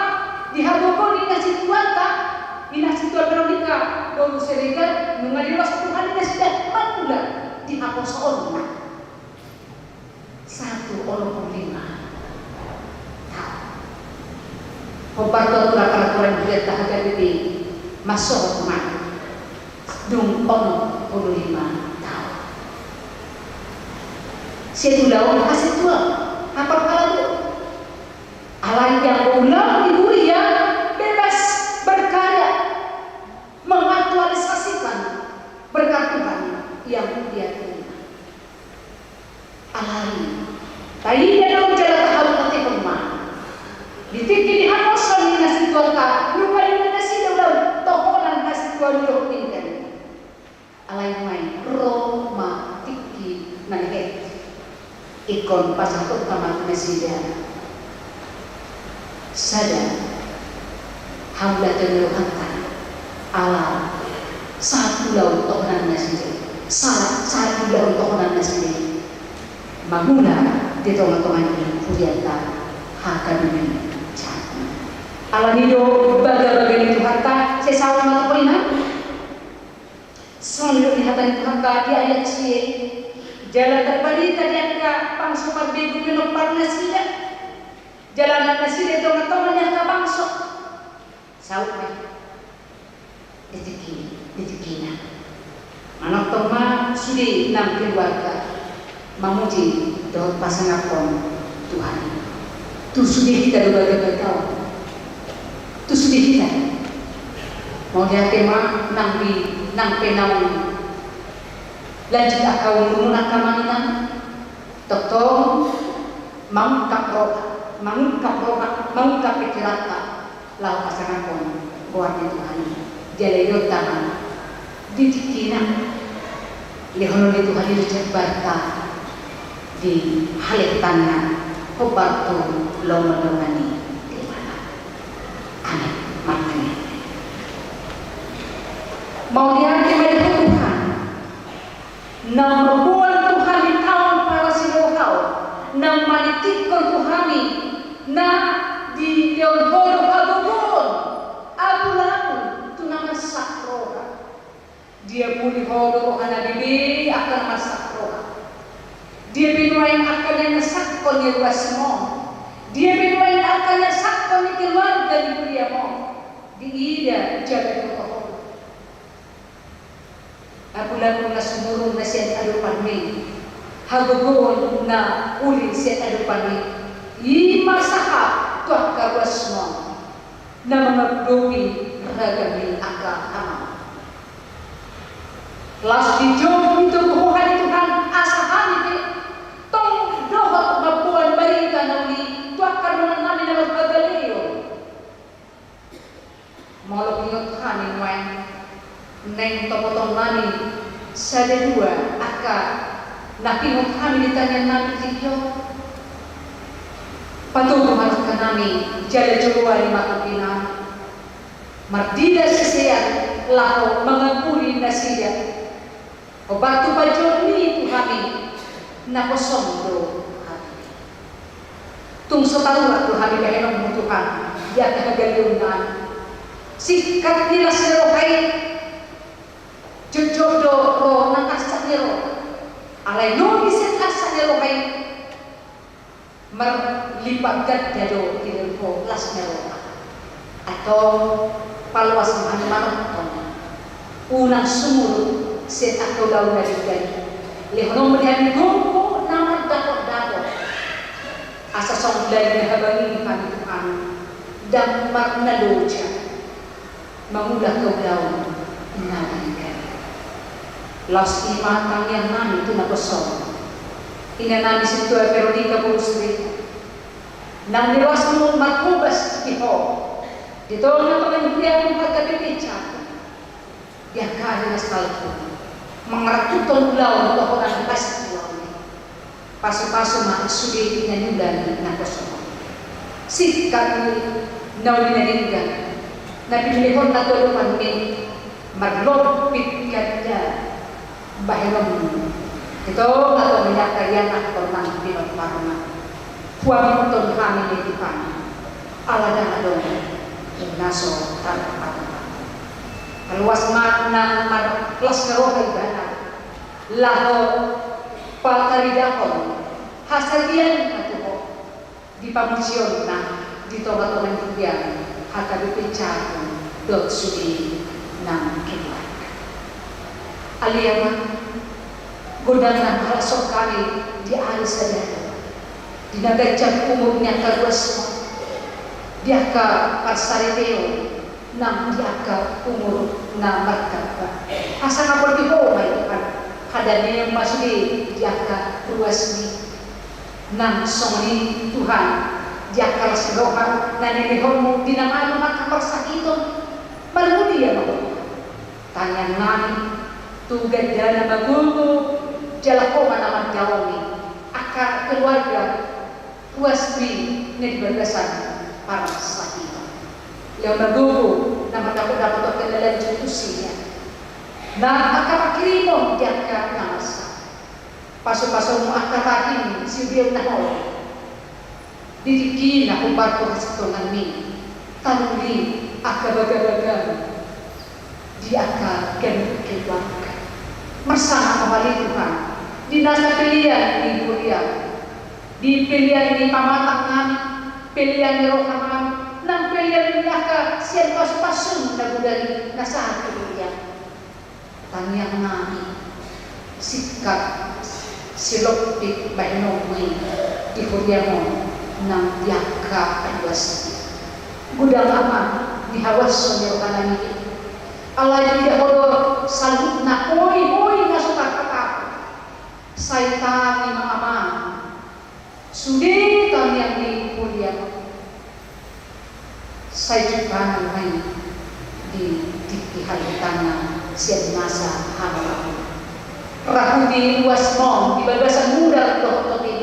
di hagogoon ni na situanta, di na situa Veronika boru Siregar, nunga diloas Tuhan i nasida mangula di haposoonna. Sahat tu onom pulu lima taon. Hombar tu aturan-peraturan di hurianta hagabe pe mansohot ma dung onom pulu lima taon. Sian ulaon hasituaon, haparhalado. Alai anggo ulaon di huria bebas berkarya, mengaktualisasikan berkat Tuhan yang dia terima. Alai taida do jala tahaurungkatehon ma. Di tingki di haposoon ni na situanta, nunga diula nasida ulaon tohonan hasituaon dohot denggan. Alai nuaeng ro ma tingki na lehet. Ingkon pasahatonta ma tu nasida sada haulatan ni rohanta, ala sahat ulaon tohonan nasida i, sahat, sahat ulaon tohonan nasida i mangula di tongatonga ni hurianta H K B P Jakarta. Alani do bagabaga ni Tuhanta, sai saut ma tu pola i. Songon i do hata ni Tuhanta di ayat sia i. Jala tarbarita di angka bangso marbegu pinompar nasida. Jala anak nasida i tongatonga ni angka bangso. Saut ma. Di tingki, di tingkina. Manongtong ma sude nang keluarga mamuji dohot pasangaphon Tuhan i. Tu sude hita do bagabaga on. Tu sude hita. Mauliate ma nang di, nang pe naung lanjut angka umurmuna angka amang inang. Tongtong mangungkap roha, mangungkap roha, mangungkap pikiranta laho pasangaphon goar ni Tuhan i. Jala i do tangan di tingkina. Lehonon ni Tuhan i do jambarta di haletanna hombar tu lomo dongan ni Debata. Amin. Martangiang. Mauliate ma di Ho Tuhan. Naung mamboan tu hami taon parasidohon, naung manitikkon tu hami, na dilehon Ho do hagogoon, apulapul tu na marsak roha. Diapuli Ho do roha na bebe angka na marsak roha. Dia pe nuaeng angka na marsakkon ni ruasmon. Dia pe nuaeng angka na marsakkon ni keluarga ni huriamon. Diida jala diboto Ho. Apulapul na sumurung na sian adopanmi, hagogoon na uli sian adopanmi, i ma sahap tu angka ruasmon na mangadopi ragam ni angka hamaolon. Laos dijou, dijou Ho hami Tuhan, asa hami pe tong dohot mamboan barita na uli tu angka dongannami na marhagaleon. Molo huingot hami nuaeng, naeng topotonnami sada dua angka na huingot hami di tangiangnami di tingki on. Patogu ma langkanami jala joloani ma tondinami. Mardilas sisean laho mangampuni nasida. Hombar tu panjouonmi tu hami, naposom do hami. Tung so tarurat do hami bahenonmu Tuhan, di angka hagaleonnami. Singkat ni las ni roha i, jotjot do ro nang arsak ni roha. Alai lobi sian arsak ni roha i, marlipat ganda do dilehon Ho las ni roha. Antong paloas ma hami manongtong. Unang sumurut sian angka ulaon na denggan i. Lehonon ma di hami gogo na mardapotdapot. Asa songon lali na habangihon hami Tuhan, ndang marnaloja mangula angka ulaon na denggan i. Laos i ma tangiangnami tu naposom. Inanami Sintua Veronika boru Siregar, naung niloasmu marhobas di Ho di tongatonga ni huriamu H K B P Jabu, di angka ari na salpu, mangarantuhon ulaon tohonan hasatiaon i. Pasupasu ma sude na niula ni naposom. Singkat ni na uli na denggan na pinilehonna tu adopanmi, marlompit ganda bahenonmu di tongatonga ni angka ianakhon nang pinomparna. Huaminton hami ni Tuhan, ala ndang adong na so tarpatupa. Paloas ma nang marlas ni roha ibana laho pataridahon hasatiaonna tu Ho di pamujionna di tongatonga ni huriamu H K B P Jabu dohot sude nang keluarga. Alai ma, gondang nang halashon hami di ari sadari on, di na ganjang umur ni angka ruasmon, di angka parsaripeon, nang di angka umur na martamba. Hasangapon di Ho ma i Tuhan, hadameon ma sude di angka ruasmi. Nang songon i Tuhan, di angka las ni roha na nilehonmu di na malum angka parsahiton, marmulia ma Ho Tuhan. Tangiangnami, tu gandana ma gogo, jala Ho ma na mandaoni angka keluarga ruasmi na di bagasan parsahiton. Lehon ma gogo na mandapotdapot angka na lanjut tusi, na angka pangkirimon di angka na marsak. Pasupasumu angka tahi ni sude na holong di tingki na hombar tu hasintonganmi. Tanuli angka bagabagam di angka ganup keluarga. Marsangap ma ale Tuhan di nasa pelean ni huriaM, di pelean ni pamatang nami, pelean ni roha nami, nang pelean ni angka sian pasupasu na godang i na sahat tu huriaM. Tangiang nami, singkat silompit bahenonMu i di huriaM on nang di angka ruas i. Godang Ama di hauason ni roha nami i. Alai diida Ho do saluhutna, hoihoi na so tarhatahon. Sai tangi ma Ama, sude tangiang ni huriaM on. Sai jumpang ma i di tingki haluatanna sian nasa hamaolon. Rahuti ruasMon di bagasan mudar dohot tondi,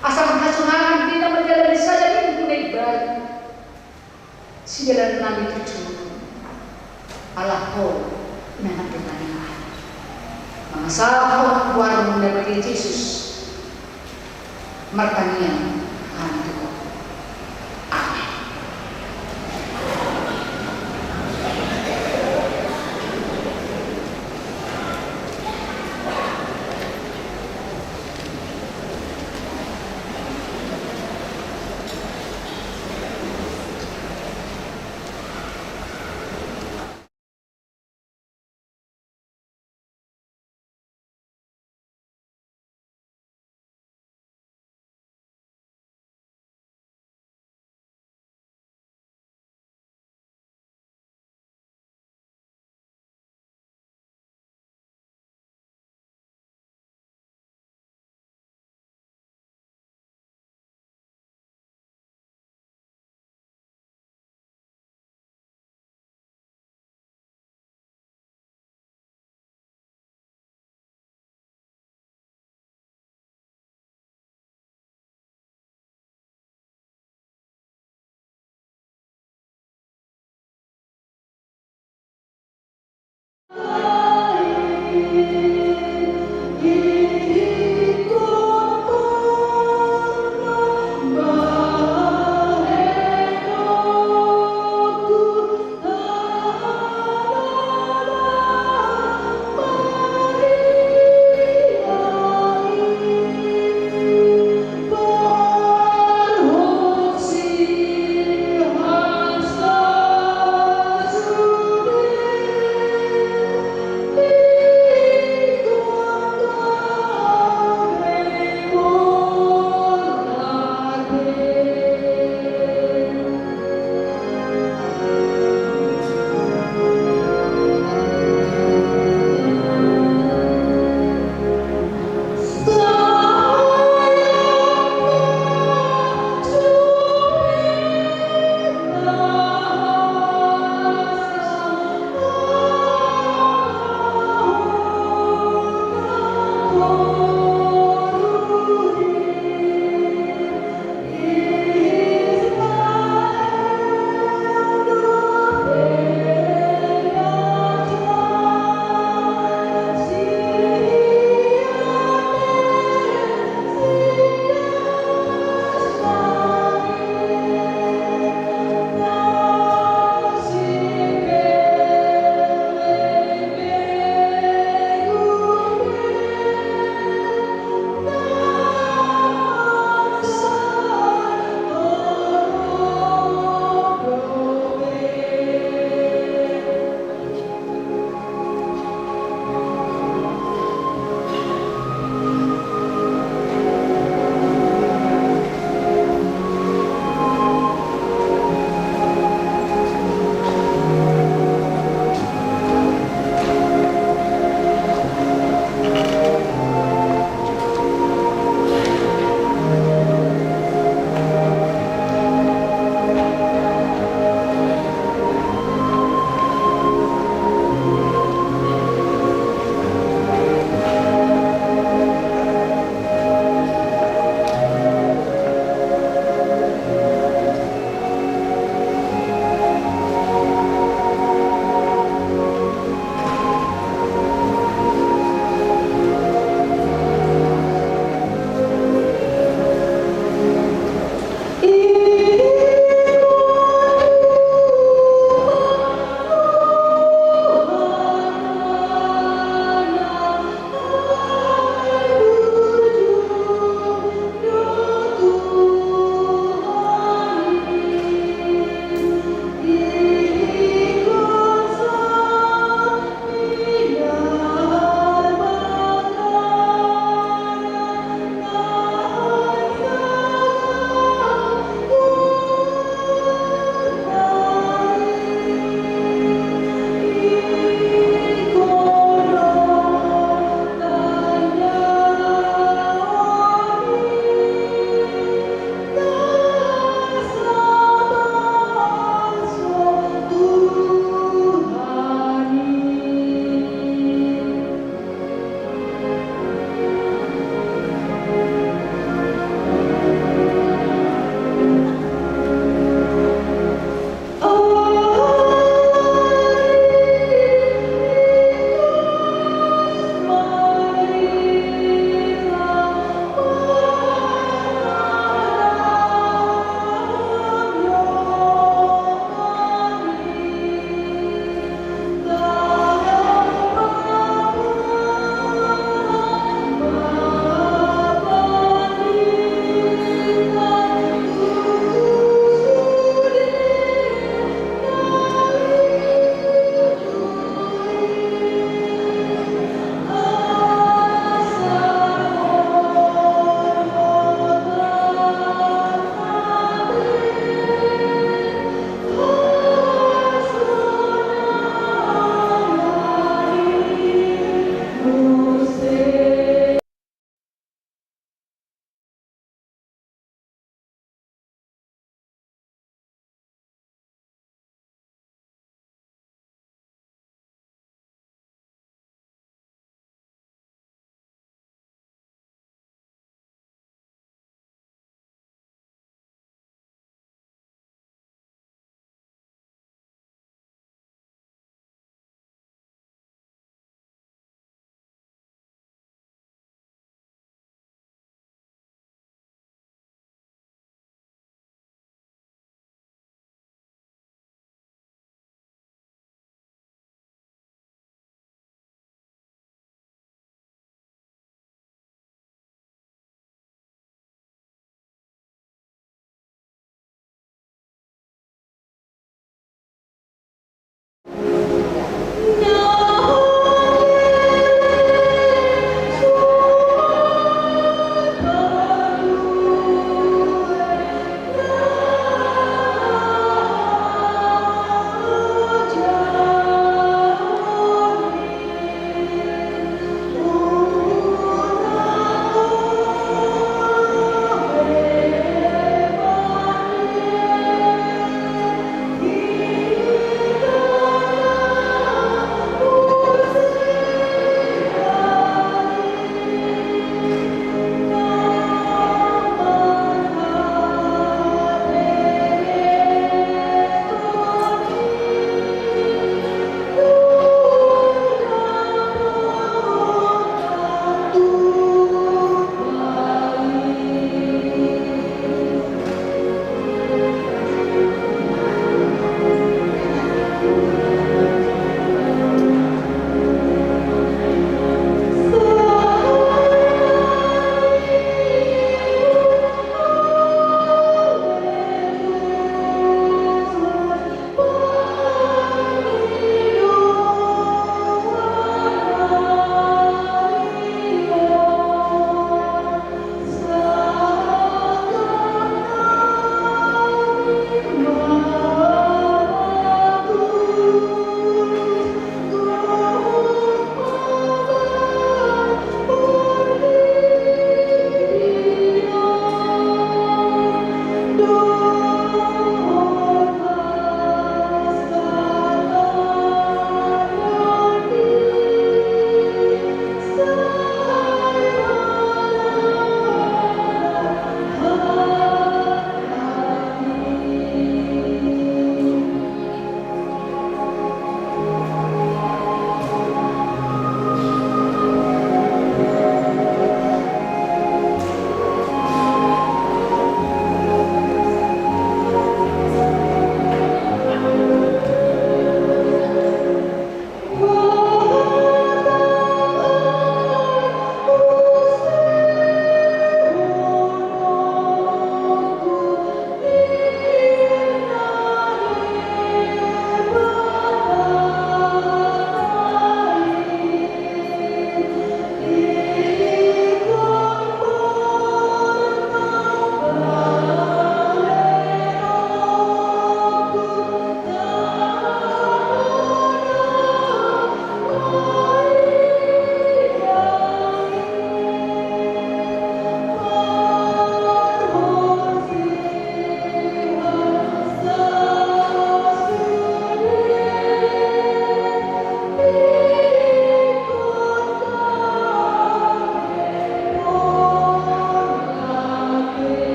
asa marhasonangan di na manjalani sada minggu na imbaru. Sidalan nami tu jolo, ala Ho na mandongani hami. Mangasahon goarMu na badia Jesus, martangiang hami tu Ho. Amen.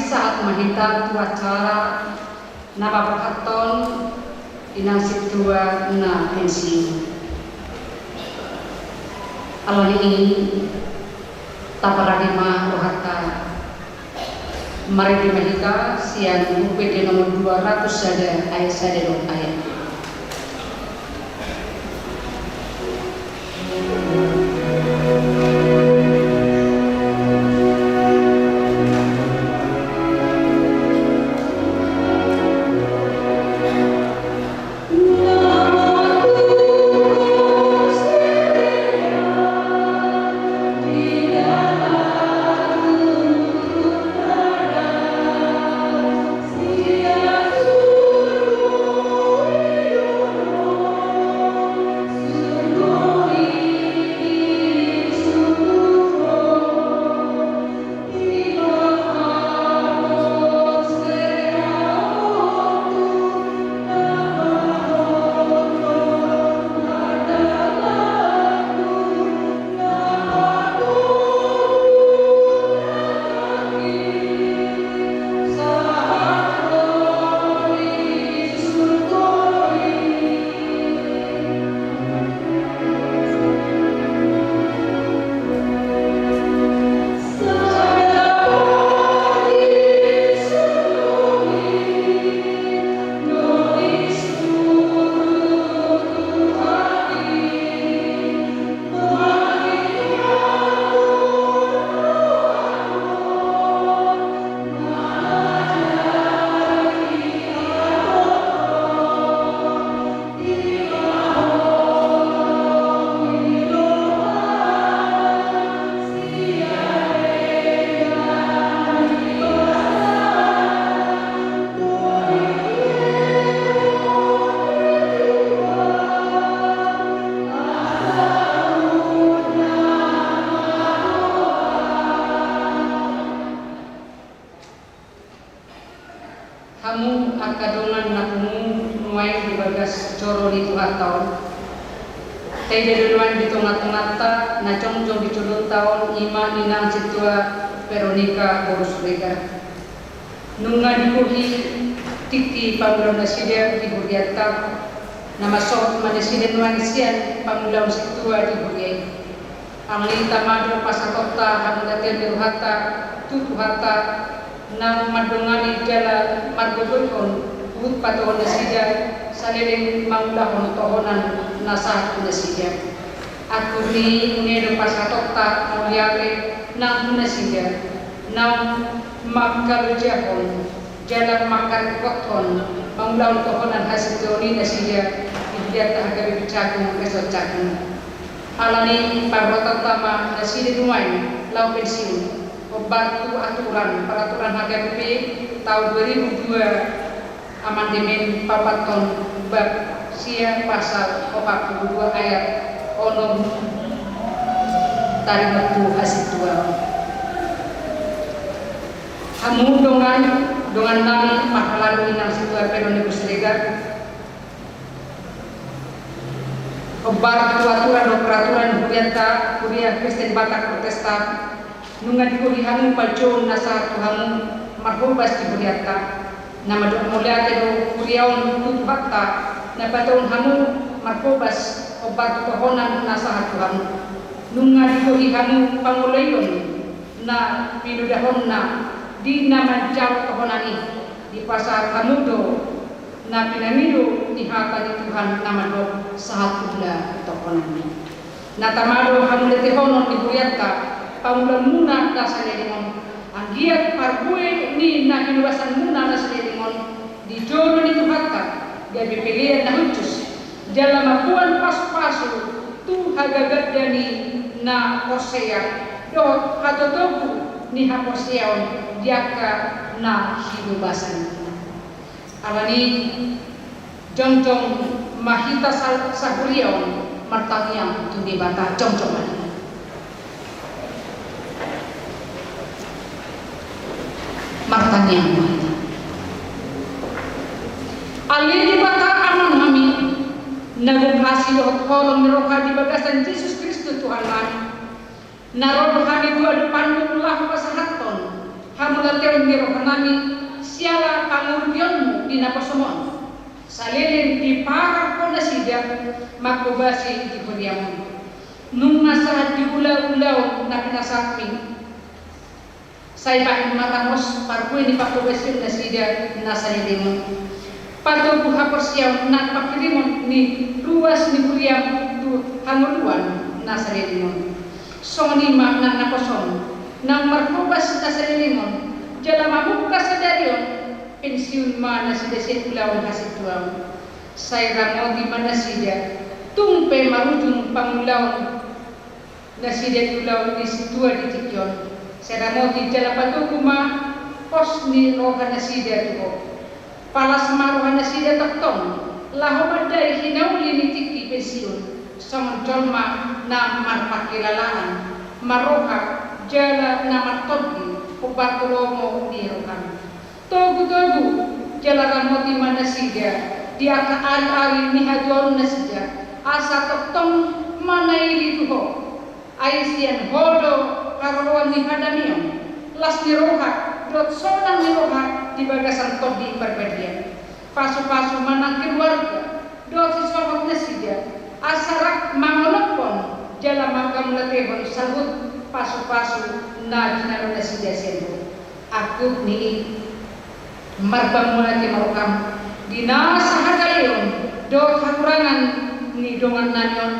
Sahat ma hita tu acara na paborhathon inang sintua na pensiun. Alani i, taparade ma rohanta. Marende ma hita sian Buku Ende nomor dua ratus sada, ayat sada dohot ayat. Hamu angka dongan na pungu nuaeng di bagas joro ni Tuhanta on. Taida do nuaeng di tonga-tonganta na jongjong di jolonta on, i ma inang sintua Veronika boru Siregar. Nunga digohi tingki pangulaon nasida di hurianta, na mansohot ma nasida nuaeng sian pangulaon sintua di huria i. Alani i, tama do pasahatonta hamuliateon ni rohanta tu Tuhanta, na mandongani jala margogoihon huhut patuduhon nasida saleleng mangulahon tohonan na sahat tu nasida. Akhirna i, nuaeng do pasahatonta mauliate nang tu nasida naung mangkalojahon jala mangkaringkothon mangulahon tohonan hasintongionta nasida di hurianta H K B P Cakung, Resort Cakung. Alani i, paborhathon ma nasida nuaeng laho pensiun, hombar tu aturan, peraturan H K B P tahun dua ribu dua, amandemen paopathon bab sia pasal opat pulu dua ayat onom, taringot tu hasintuaon. Hamu dongan, dongan nami, parhalado ni inang sintua Veronika boru Siregar, hombar tu aturan dohot peraturan hurianta, Huria Kristen Batak Protestan, nunga digohi hamu panjouon na sahat tu hamu marhobas di hurianta. Na mandok mauliate do huria on tu Tuhanta, na patuduhon hamu marhobas hombar tu tohonan na sahat tu hamu. Nunga digohi hamu pangoloion na pinodahonna di na manjalo tohonan i. Dipasahat hamu do na pinangido ni hata ni Tuhan na mandok: Sahat ula tohonan i. Na tama do hamuliatehonon ni hurianta pangulaonmuna na saleleng on. Anggiat parbue ni na hinobasanmuna na saleleng on di joro ni Tuhanta gabe pelean na hushus, jala mamboan pasupasu tu hagagadon ni na porsea dohot hatotogu ni haporseaon di angka na hinobasan. Alani i, jongjong ma hita sa-, sahuria on martangiang tu Debata, jongjong ma hita. Martangiang ma hita. Ale Debata Amanami, na gok asi dohot holong ni roha di bagasan Jesus Kristus Tuhannami, na ro do hami tu adopanmu laho pasahathon hamauliateon ni rohanami siala pangurungionmu di naposom on. Saleleng diparar Ho nasida manghobasi di huriam on. Nunga sahat di ulaon na pinasahatmi. Sai bahen ma ramos parbue ni panghobasion nasida na saleleng on. Patogu haporseaon nang panghirimon ni ruas ni huriam tu hangoluan na saleleng on. Songon i ma nang naposom naung marhobas na saleleng on, jala mamungka sadari on, pensiun ma nasida sian ulaon hasintuaon. Sai ramoti ma nasida, tung pe marujung pangulaon nasida di ulaon ni sintua di tingki on. Sai ramoti jala patogu ma pos ni roha nasida tu Ho. Palas ma roha nasida tongtong laho mandai hinauli ni tingki pensiun, songon jolma na marpangkilalaan, marroha jala na martondi hombar tu lomo ni roham. Togu-togu jala ramoti ma nasida di angka ari-ari ni hatuaon nasida, asa tongtong manaili tu Ho. Ai sian Ho do haroroan ni hadamion, las ni roha dohot sonang ni roha di bagasan Tondi Parbadia. Pasu-pasu ma nang keluarga dohot sisohot nasida, asa rap mangonophon jala manghamauliatehon saluhut pasu-pasu na jinalo nasida sian Ho. Angkup ni i, marpangunjunan ma roham di nasa hagaleon dohot hahurangan ni dongannami on,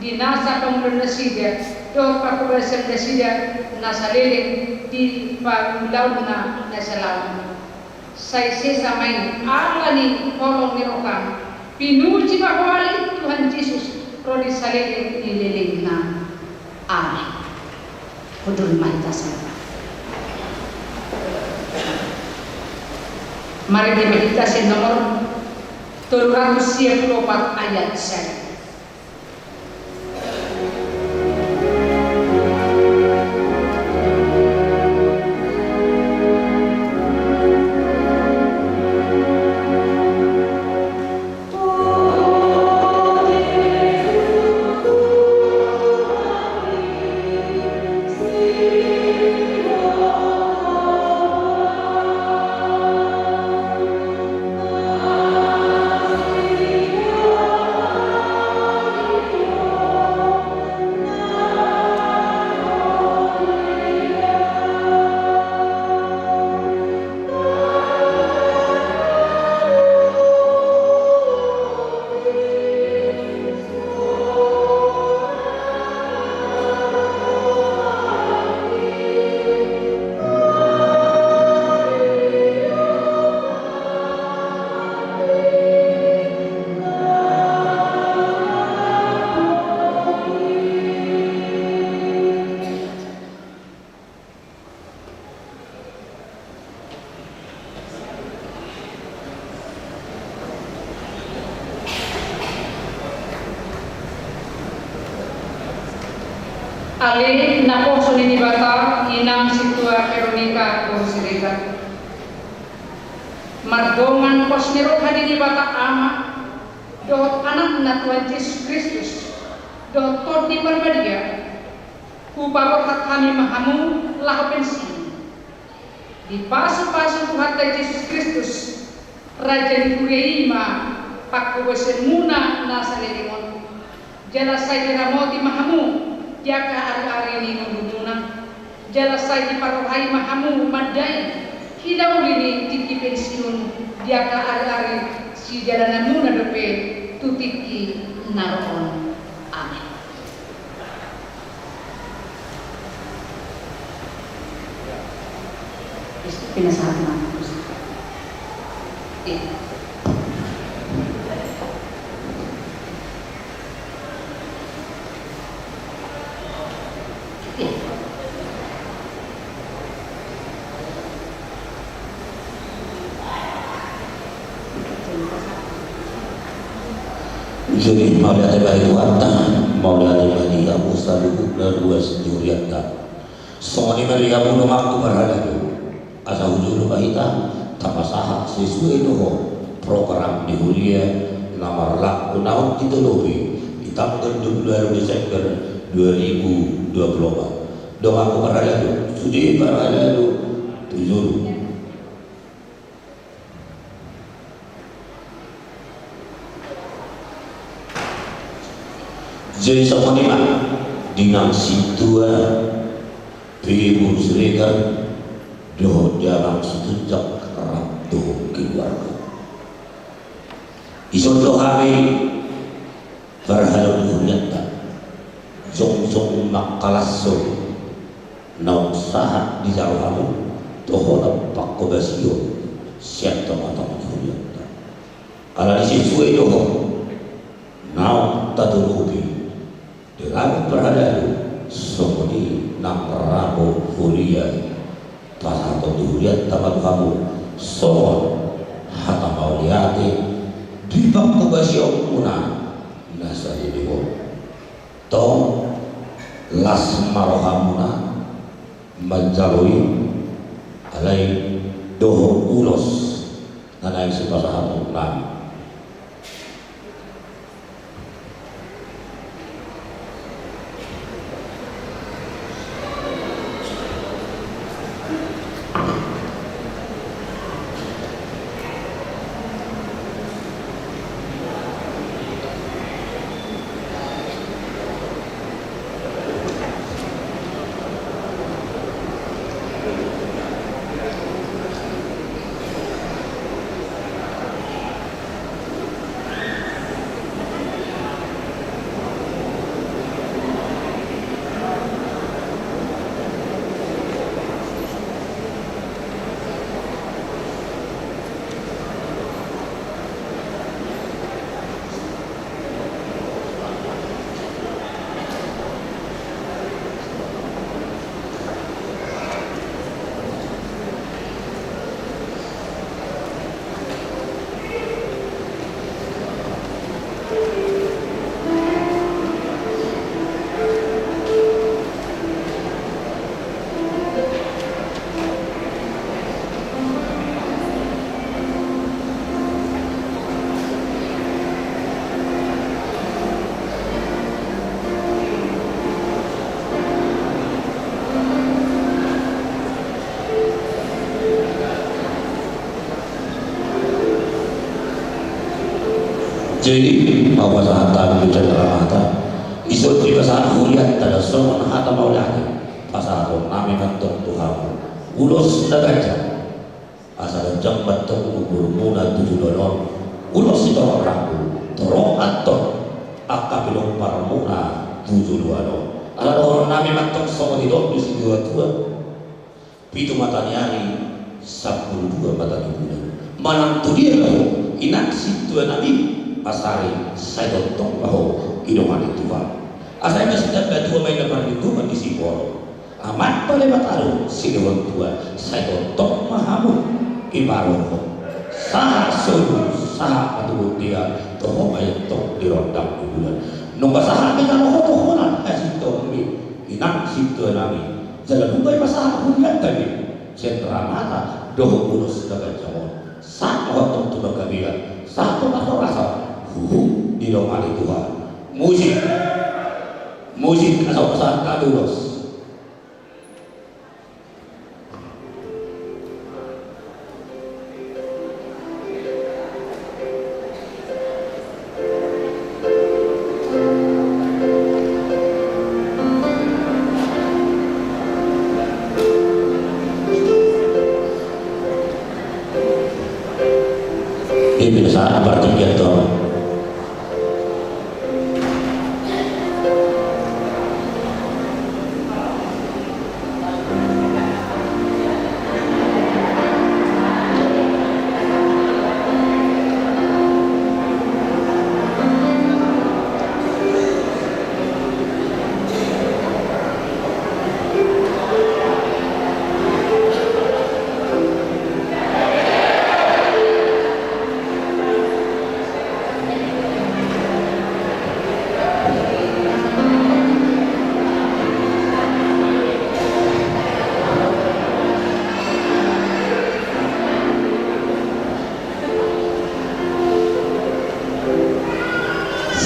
di nasa pangulahon nasida dohot panghobasion nasida na saleleng di pangulaonna na salaon. Sai sesa ma i ala ni holong ni roham. Pinuji ma Ho ale Tuhan Jesus, ro di saleleng ni lelengna. Amen. Hundul ma hita sada. Marende ma hita sian nomor tolu ratus sia pulu opat ayat sada. Ale naposo ni Debata, inang sintua Veronika boru Siregar. Mardongan pos ni roha ni Debata Ama, dohot Anakna Tuhan Jesus Kristus, dohot Tondi Parbadia, hupaborhat hami ma hamu laho pensiun. Dipasu-pasu Tuhanta Jesus Kristus, Raja ni huria i ma panghobasionmuna na saleleng on. Jala sai diramoti ma hamu di angka ari-ari ni ngolumuna. Jala sai diparrohai ma hamu mandai hinauli ni tingki pensiun di angka ari-ari sidalananmuna dope tu tingki na ro on. Amen. Pinasahat ma. Iya. Iya. Jadi mauliate ma di Tuhanta, mauliate ma di hamu saluhutna ruas ni hurianta. Songon i ma di hamu donganku parhalado, asa hujolo ma hita tapasahat sesuai dohot program ni huria na marlaku naung titolopi di tanggal dua puluh dua Desember dua ribu dua puluh empat. Donganku parhalado, sude parhalado tu jolo. Jadi songon i ma di nang sintua, pege boru Siregar dohot di amang Situnjak rap dohot keluarga. Ison do hami parhalado ni hurianta, jongjong mangkalashon naung sahat dijalo hamu tu holan panghobasion sian tongatonga ni hurianta. Alani sesuai dohot naung tatolopi di ragam parhalado, songon i nang ragam huria, pasahaton ni hurianta ma tu hamu songon hata mauliate di panghobasionmuna na sadari on. Tong las ma rohamuna manjalo i, alai dohot ulos na naeng sipasahatonnami. Jadi, ahu pasahat hami tu jala mata. Ison dipasahat hurianta do songon hata mauliate, pasahatonnami ma antong tu hamu ulos na ganjang. Asa ganjang ma antong umurmuna tu joloan on. Ulos sitorop rangku, torop antong angka pinomparmuna tu joloan on. Ala dohononnami ma antong songon nidok ni situatua: Pitu mata ni ari, sampulu dua mata ni bulan. Manang tu dia ma ho, inang sintuanami, pasari sai tongtong ma ho didongani Tuhan. Asa ima sitambatua ma i na parlinggoman ni siborok. Amanta Debata do silehon tua, sai tongtong ma hamu diparorot. Sahat solu, sahat ma tu bontean, toho ma i antong di rondang ni bulan. Nunga sahat dijalo ho tu holan hasintonganmi, inang sintuanami. Jala nunga dipasahat hurianta be sian amanta dohot ulos na ganjang on. Sahat ma ho antong tu panggabean, sahat tu parhorasan, huhut didongani Tuhan. Musik. Musik, asa pasahat hami ulos. Dia biasa berarti dia tuh.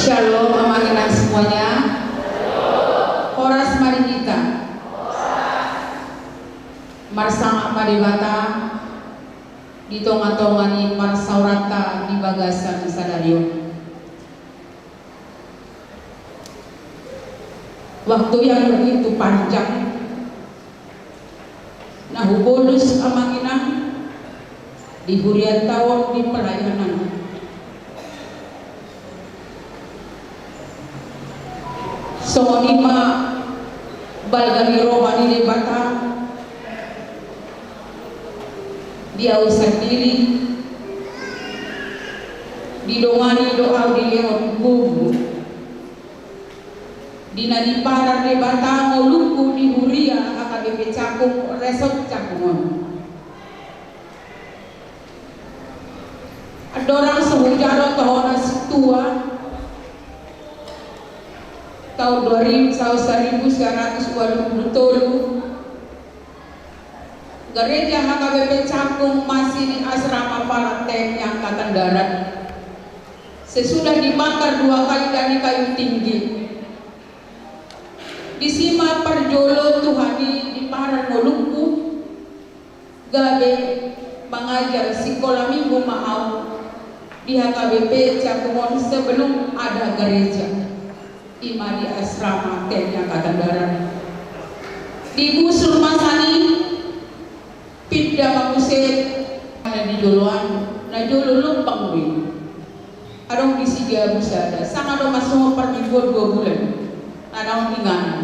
Shalom, amang inang semuanya. Horas ma di hita. Marsangap ma Debata di tonga-tonga ni parsaoranta di bagasan sadari on. Waktu yang begitu panjang na hubolus amang inang di hurianta on, di pelayanan. Songon i ma balga ni roha ni Debata di ahu sandiri, didongani do ahu dilehon gogo di na diparar Debata ngolungku di huria H K B P Cakung, Resort Cakung on. Andorang so hujalo tohonan sintua, taon dua ribu, taon saribu sembilan ratus dua puluh tolu, gereja H K B P Cakung masih di asrama para T N I Angkatan Darat. Sesudah dibakar dua kali dari kayu tinggi. Disi ma parjolo Tuhan i diparar ngolungku, gabe mangajar sikola minggu ma ahu di H K B P Cakung on sebelum ada gereja. I ma di asrama T N I Angkatan Darat. Digusur masa i, pinda ma muse. Ala di joloan, na jolo Lombang do i. Adong disi Gabus sada, sanga do mansongon parmingguon dua bulan. Adong inganan.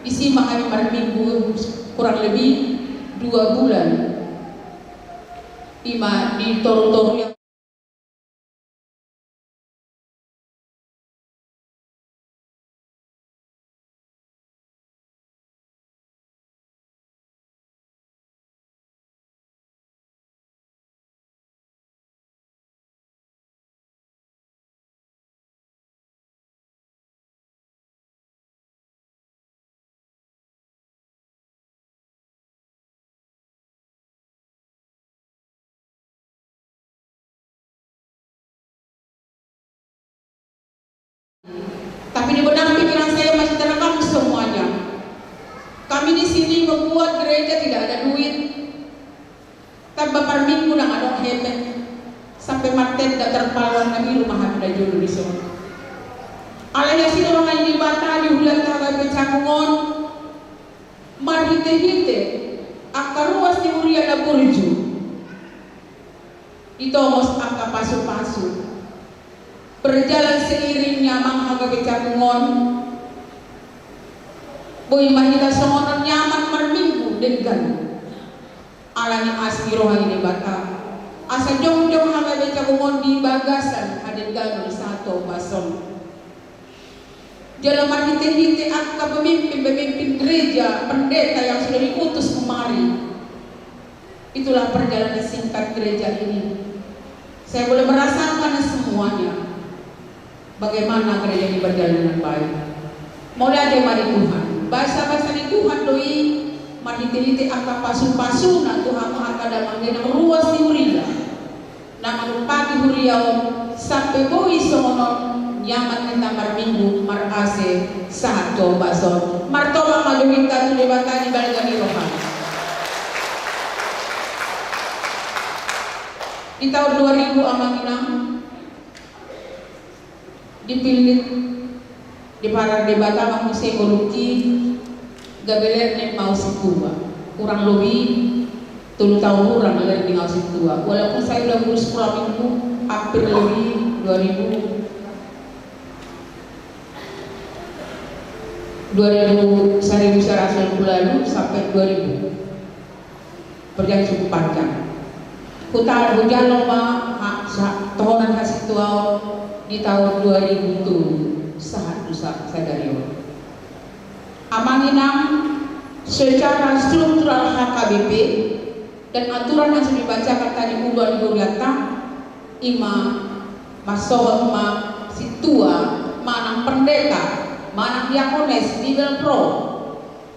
Disi ma hami marminggu kurang lebih dua bulan. I ma di toru-toru yang Tapi di benang pikiran saya masih terekam semuanya. Kami di sini membuat gereja tidak ada duit. Tamba parminggu ndang adong hepeng. Sampe martenda tarpal warna biru ma hami na jolo dison. Alai asi do roha ni Debata di huria H K B P Cakung on. Marhite-hite angka ruas ni huria na burju, ditomos angka pasu-pasu. Berjalan seiring ni amang H K B P Cakung on, boi ma hita songon on nyaman marminggu denggan. Ala ni asi ni roha ni Debata, asa jongjong H K B P Cakung on di bagasan hadengganon sahat tu ombas on. Jala marhite-hite angka pemimpin-pemimpin gereja, pendeta yang sudah diutus kemari. Itulah perjalanan singkat gereja ini. Saya boleh merasakan semuanya. Bagaimana gereja ini berjalan dengan baik. Mauliate ma di Tuhan. Basa-basa ni Tuhan do i, marhite-hite angka pasu-pasuna tu hamu angka damang dainang ruas ni huria. Na mangurupi huria on, sampe boi songon on, nyaman hita marminggu, mar-A C, sahat tu ombas on. Martoba ma jo hita tu Debata di balga ni roha. Di taon dua ribu amang inang, dipillit, diparar Debata ma muse ngolungki, gabe ler ni ahu sintua. Kurang lobi tolu taon hurang ler ni ahu sintua. Walaupun saya udah ngurus sekolah minggu hampir lebih dua ribu, dua ribu, seribu sembilan ratus sembilan puluh lalu sampai dua ribu. Perjalanan cukup panjang. Huta-, hujalo ma ha-, sa-, tohonan hasintua on di taon dua ribu tolu sahat tu sa-, sadari on. Amang inang, secara struktural H K B P dan aturan yang sudah dibacakan tadi ulaon di hurianta, ima masohot ma sintua, manang pendeta, manang diakones, di dalam pro.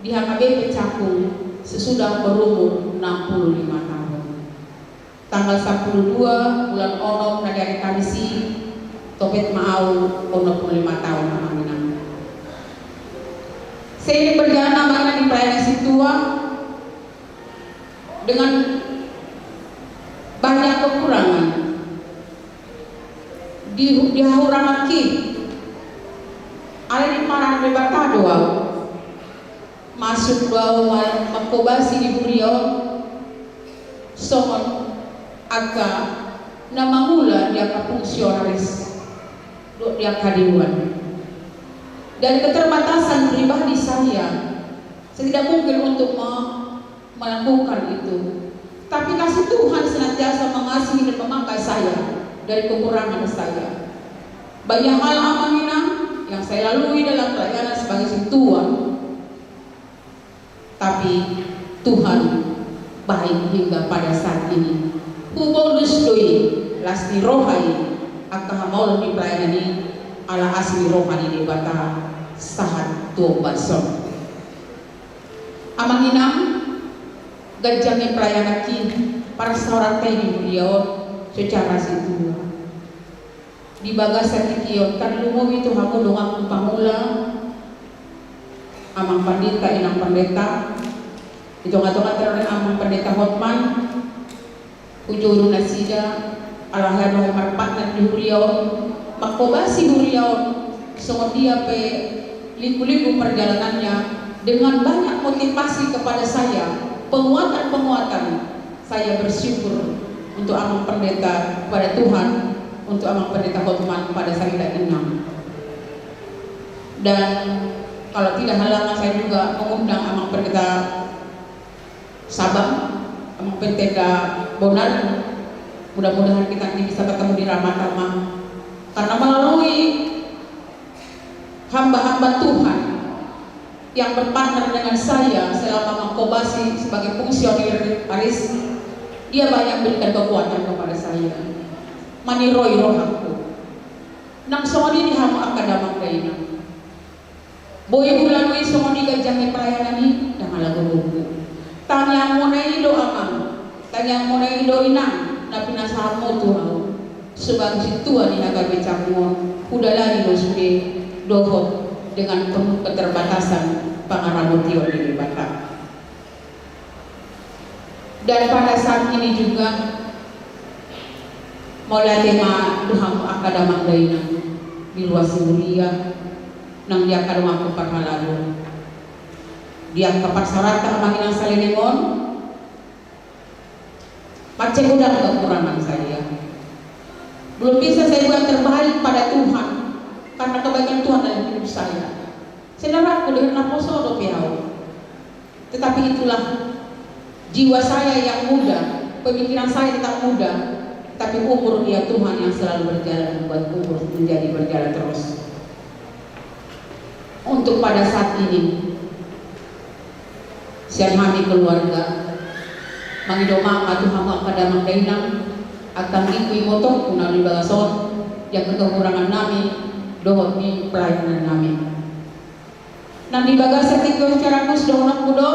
Di H K B P Cakung sesudah berumur enam puluh lima tahun. Tanggal sampulu dua bulan onom na di ari Kamis i, topet ma ahu onom puluh lima tahun amang inang. Seiring berjalan amang inang di pelayanan sintua, dengan banyak kekurangan. Di, di hahurangan ki, alai diparan Debata do ahu. Masuk do ahu ma-, mangkobasi di huria on songon angka na mangula di angka fungsionaris dohot di angka dewan. Dari keterbatasan pribadi saya, saya tidak mungkin untuk me-, melakukan itu. Tapi kasih Tuhan senantiasa mengasihi dan memakai saya dari kekurangan saya. Banyak hal, Amang Inang, yang saya lalui dalam pelayanan sebagai sintua. Tapi Tuhan baik hingga pada saat ini. Hubodus do i las ni roha i angka hamaolon di pelayanan i, ala asi ni roha ni Debata sahat tu ombas on. Amang Inang, ganjang ni pelayanan ki, parsaoranta i di huria on secara sintua. Di bagasan tingki on, tarlumobi tu hamu donganku pangula, Amang Pandita, Inang Pandita, di tonga-tonga teroreng Amang Pandita Hotman, hujou do nasida, ala hea do marpatnan di huria on, mangkobasi huria on, songon dia pe liku-liku perjalanannya, dengan banyak motivasi kepada saya, penguatan-penguatan. Saya bersyukur untuk Amang Pendeta kepada Tuhan, untuk Amang Pendeta Hotman kepada Saida Inang. Dan kalau tidak halangan, saya juga mengundang Amang Pendeta Sabang, Amang Pendeta Bonar. Mudah-mudahan kita nanti bisa ketemu di Ramatama. Karena melalui hamba-hamba Tuhan yang berpartner dengan saya selama mengkobasi sebagai fungsionaris, dia banyak berikan kekuatan kepada saya. Maniroi rohangku. Nang songon i di hamu angka damang dainang. Boi hulalui songon i ganjang ni pelayanan i, ndang ala gogoku. Tangiangmuna i do, Amang. Tangiangmuna i do, Inang, na pinasahatmu tu ahu sebagai sintua di na gabe canggung on, hudalani do sude dohot dengan penuh keterbatasan pangaramotion ni Debata. Dan pada saat ini juga, mauliate ma tu hamu angka damang dainang di ruas ni huria, nang di angka donganku parhalado. Di angka parsaoranta, Amang Inang, saleleng on, mansai godang kekurangan saya. Belum bisa saya buat terbaik pada Tuhan, karena kebaikan Tuhan dalam hidup saya. Saudaraku, dengan naposo dope ahu. Tetapi itulah jiwa saya yang muda, pemikiran saya tetap muda, tapi umur dia Tuhan yang selalu berjalan, membuat umur menjadi berjalan terus. Untuk pada saat ini, sian hami keluarga, mangido maaf ma tu hamu angka damang dainang, angka anggiku, imotongku na di bagas on, di angka kekurangan nami, dohot di pelayanan nami. Nang di bagasan tingki on, Caramus, dohononku do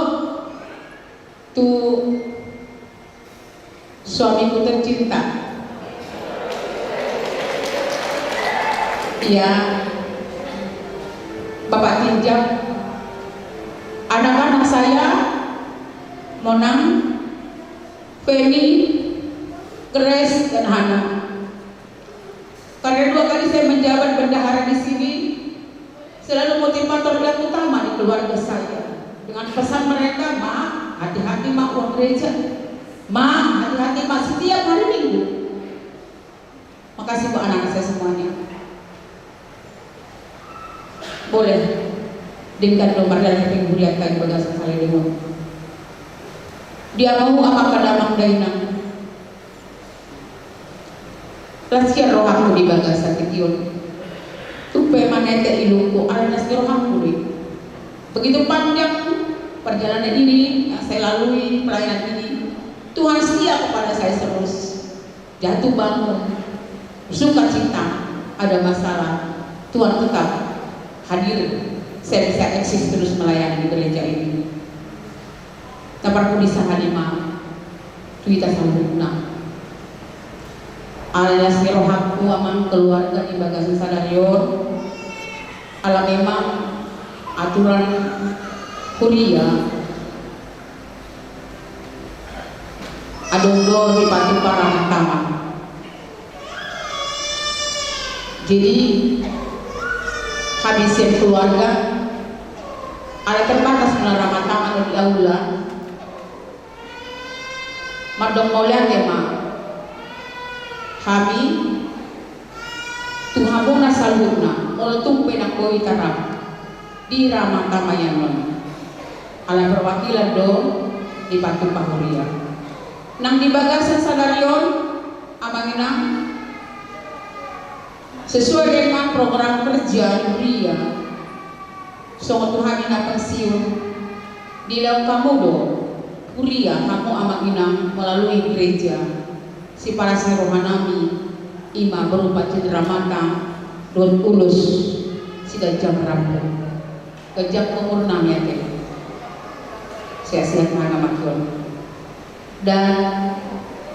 tu suamiku tercinta. Iya, Bapak Tinjak, anak-anak saya, Monang, Feni, Grace, dan Hana. Karena dua kali saya menjabat bendahara di sini, selalu motivator yang utama di keluarga saya. Dengan pesan mereka, "Ma, hati-hati, Ma, uang gereja. Ma, hati-hati, Ma," setiap hari Minggu. Makasih buat anak-anak saya semuanya. Boleh denggan do mardalan hepeng huria angka di bagasan saleleng on. Dia mau apa angka damang dainang. Las sian rohangku di bagasan tingki on. Tung pe manete ilungku, ala las ni rohangku do i. Begitu panjang perjalanan ini yang saya lalui, pelayanan ini, Tuhan setia kepada saya terus. Jatuh bangun, sukacita, ada masalah, Tuhan tetap hadir. Saya bisa eksis terus melayani di gereja ini. Taparpudi sahali ma tu hita saluhutna. Ala las ni rohangku, Amang, keluarga di bagasan sadari on, ala memang aturan huria Adong do dipatupa ramat tama. Jadi, hami sian keluarga, ala terbatas muna ramat tama do di aula, mandok mauliate ma hami tu hamuna saluhutna, molo tung pe nang boi tarap di ramat tama i annon. Ala perwakilan do dipatupa huria. Nang di bagasan sadari on, amang inang, sesuai dengan program kerja huria, songon tu hami na pensiun, dilehon hamu do huria hamu amang inang melalui gereja siparas ni rohanami, i ma berupa cindramata dohot ulos siganjang rambu. Ganjang umurnami ate. Sehat-sehat ma hami amang inang. Dan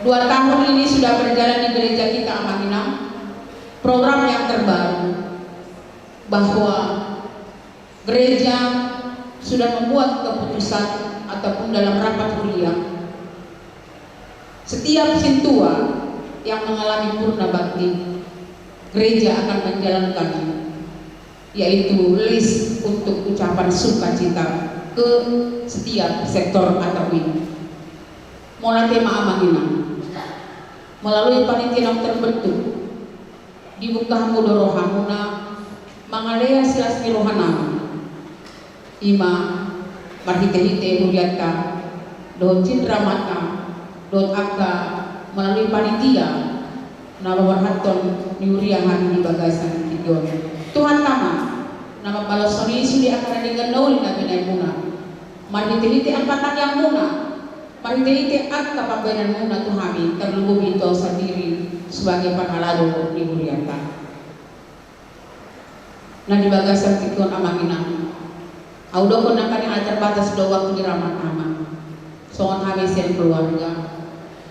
dua tahun ini sudah berjalan di gereja kita, amang inang, program yang terbaru bahwa gereja sudah membuat keputusan ataupun dalam rapat huria, setiap sintua yang mengalami purna bakti, gereja akan menjalankan, yaitu list untuk ucapan sukacita ke setiap sektor atau wing. Mauliate ma amang inang. Melalui panitia yang terbentuk, dibuka hamu do rohamuna, mangalehon silas ni rohanami. I ma marhite-hite hurianta, dohot cindramata, dohot angka melalui panitia na paborhathon ni huria hami di bagasan tingki on. Tuhanta ma na mambalashon i sude angka na denggan na uli na binahenmuna. Marhite-hite angka tangiangmuna, marhite-hite angka pambahenanmuna tu hami, tarlumobi tu ahu sandiri sebagai parhalado ni hurianta. Na di bagasan tingki on amang inang, ahu dohonon nangkaning ala terbatas do waktu di ramat tama. Songon hami sian keluarga,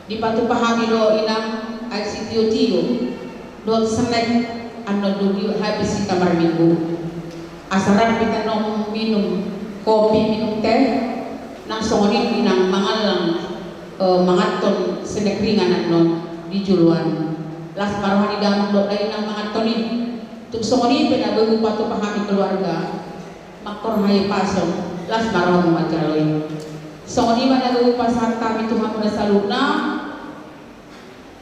dipatupa hami do inang aek sitio-tio dohot snack annon dung habis hita marminggu. Asa rap hita nunga minum kopi, minum teh, nang songon i inang mangallang, eh, manganhon snack ringan annon di joloan. Las ma roha ni damang dohot dainang manganhon i. Tung songon i pe na boi hupatupa hami keluarga, manghorhon hahipason, las ma rohamu manjalo i. Songon i ma na boi hupasahat hami tu hamuna saluhutna.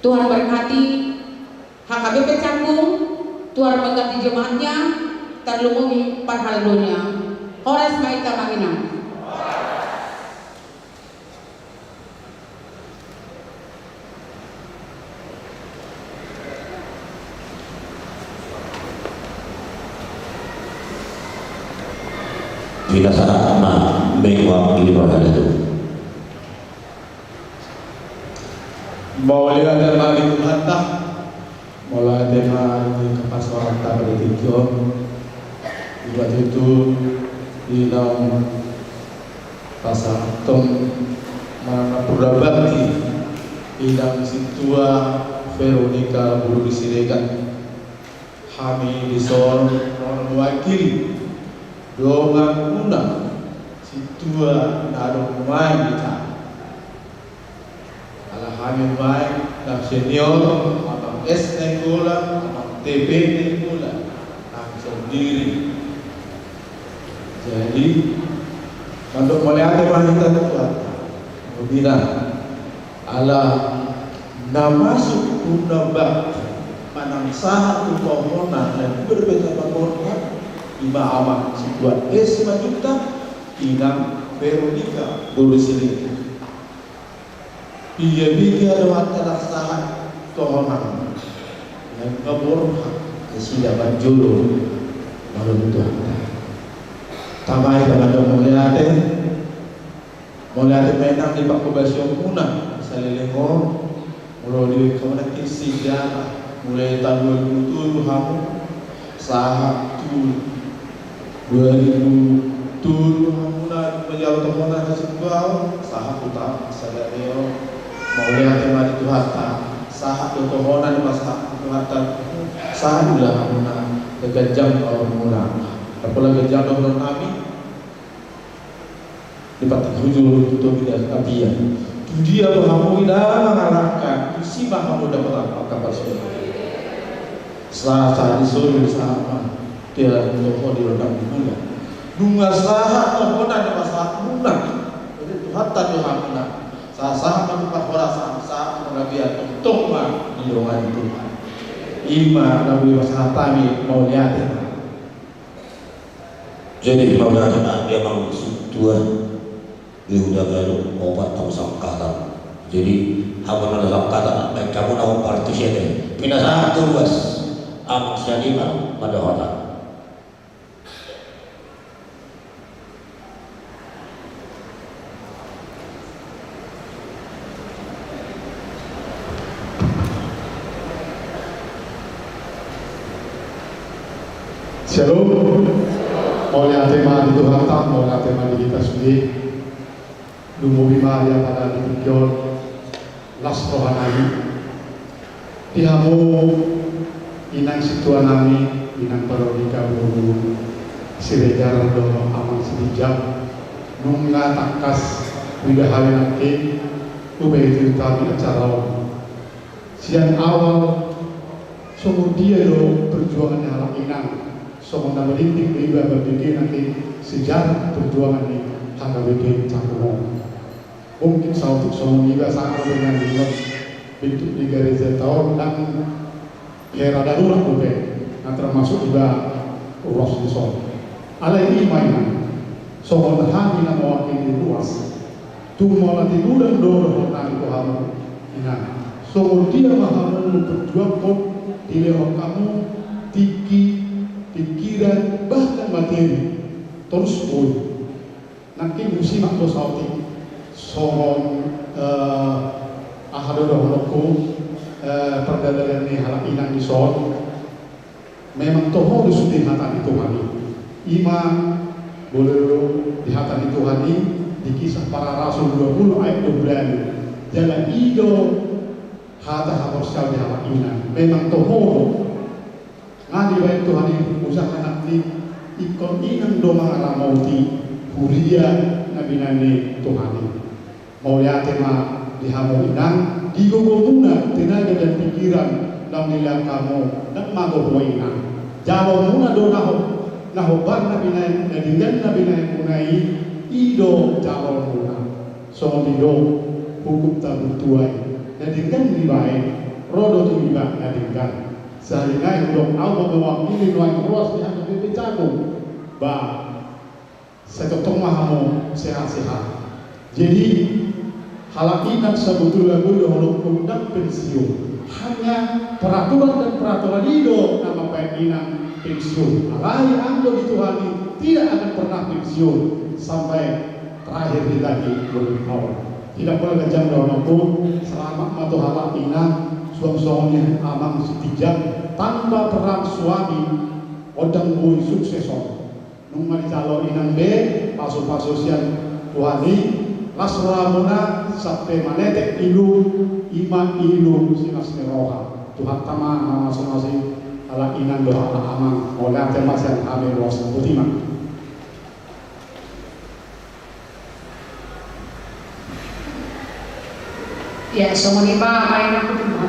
Tuhan berkati H K B P Cakung, Tuhan mengganti jemaatnya, tarlumobi parhaladonya. Horas ma hita amang inang. Pinasahat ma mewakili parhalado. Mauliate ma di Tuhanta. Molo ate ma di kapasuaranta pada tingki on, iba tutu di naung pasahathon manang na purna bakti inang sintua Veronica Boru di Siregar. Hami dison molo mewakili donganmuna sintua na adong nuaeng di ta. Ala hami nuaeng na senior, amang S Nainggolan, amang T P Nainggolan, nang sandiri. Jadi, mandok mauliate ma hita tu Tuhanta. Mauliate. Ala na masuk purna bakti manang sahat tu tohonan na dua ribu dua puluh empat, ima amang sintua S Simanjuntak, inang Veronica Boru di Siregar. Piga-piga do hata na sahat tohonan, na nunga borhat nasida manjalo molo tu Tuhanta. Tama i, tama do mauliate. Mauliate ma inang di panghobasionmuna saleleng on. Molo dibaen hamu nangkin sejarah, mulai taon dua ribu tolu hamu sahat tu dua ribu tolu hamuna manjalo tohonan na sumbaon, sahat tu taon sadari on. Mauliate ma di Tuhanta, sahat do tohonan, ma sahat tu Tuhanta, sahat do hamuna, ganjang umurmuna. Ndang pola ganjang dohononnami, di pantik hujur tu topi ni apian. Tu Dia ma hamu ida mangalangka, disi ma hamu dapotan angka parsihohotan. Sahat-sahat i songon i, sahat ma. Dia toho di rondang di gula. Nunga sahat tohona di pasahat muna. Jadi Tuhanta do hamuna. Sahat-sahat ma tu parhorasan, sahat ma na biar tongtong ma didongani Tuhan. I ma na boi pasahat hami, mauliate ma. Jadi mauliate ma di amang sintua. Di undang galu opat tong sangkatan. Jadi hamu na sangkatan, baik hamu na partusian. Pinasahat tu ruas amang sian i ma dohonon. Shalom. Mauliate ma di Tuhanta, mauliate ma di hita sude. Lumobi ma ia pada di tingki on, las roha nami. Di hamu inang sintua nami, inang Veronika boru Siregar dohot amang Sitinjak, nunga tangkas huida hami nangkin, hubahen hami acara on. Sian awal, songon dia do perjuangan ni halak inang, songon na merinding do iba mambege nangkin sejarah perjuangan ni H K B P Cakung on. Mungkin saotik songon iba sanga dengan dengan bentuk di gereja taon dan hera darurat dope, na termasuk iba ruas dison. Alai i ma inang, songon hami na mewakili ruas, tung mauliate godang do dohonon nami tu hamu inang. Songon dia ma hamu memperjuangkon dilehon hamu tingki, pikiran, bahkan materi. Torus boi. Nangkin musimak do saotik songon, eh, aha do dohononku, eh, pardalanan ni halak inang dison. Memang toho do sude hata ni Tuhan i. I ma boi do di hata ni Tuhan i di Kisah Para Rasul dua puluh ayat dua puluh. Jala i do hata haporseaon ni halak inang. Memang toho do. Nga dibahen Tuhan i, usaha anak ni ingkon inang do mangaramoti huria na binahen ni Tuhan i. Mauliate ma di hamu inang, di gogomuna, tenaga dan pikiran naung dilehon hamu, ndang mago ho inang. Jalomuna do na ho, na hombar na binahen, na denggan na binahenmuna i, i do jalomuna. Songon i do hukum tabuntua i, na denggan dibahen, ro do tu iba na denggan. Sahali nai hudok au ma mewakili nuaeng ruas ni H K B P Cakung. Ba, sai tongtong ma hamu sehat-sehat. Jadi halak inang sabotulna boi dohononku ndang pensiun. Hanya peraturan dan peraturan i do na mambahen inang pensiun. Alai anggo di Tuhan i tidak akan pernah pensiun sampai terakhir hita di dunia on. Tidak boleh kejam dohononku, selamat ma tu halak inang, suang songon ni amang Sitinjak, tanpa peran suami, ondang boi sukses on. Nunga dijalo inang be pasu-pasu sian Tuhan i, las rohamuna sampe manetek ilu, i ma ilu silas ni roha. Tuhanta ma mamasu-masu halak inang dohot halak amang, mauliate ma sian hami ruas, boti ma. Ia, songon i ma, ma inang, boti ma.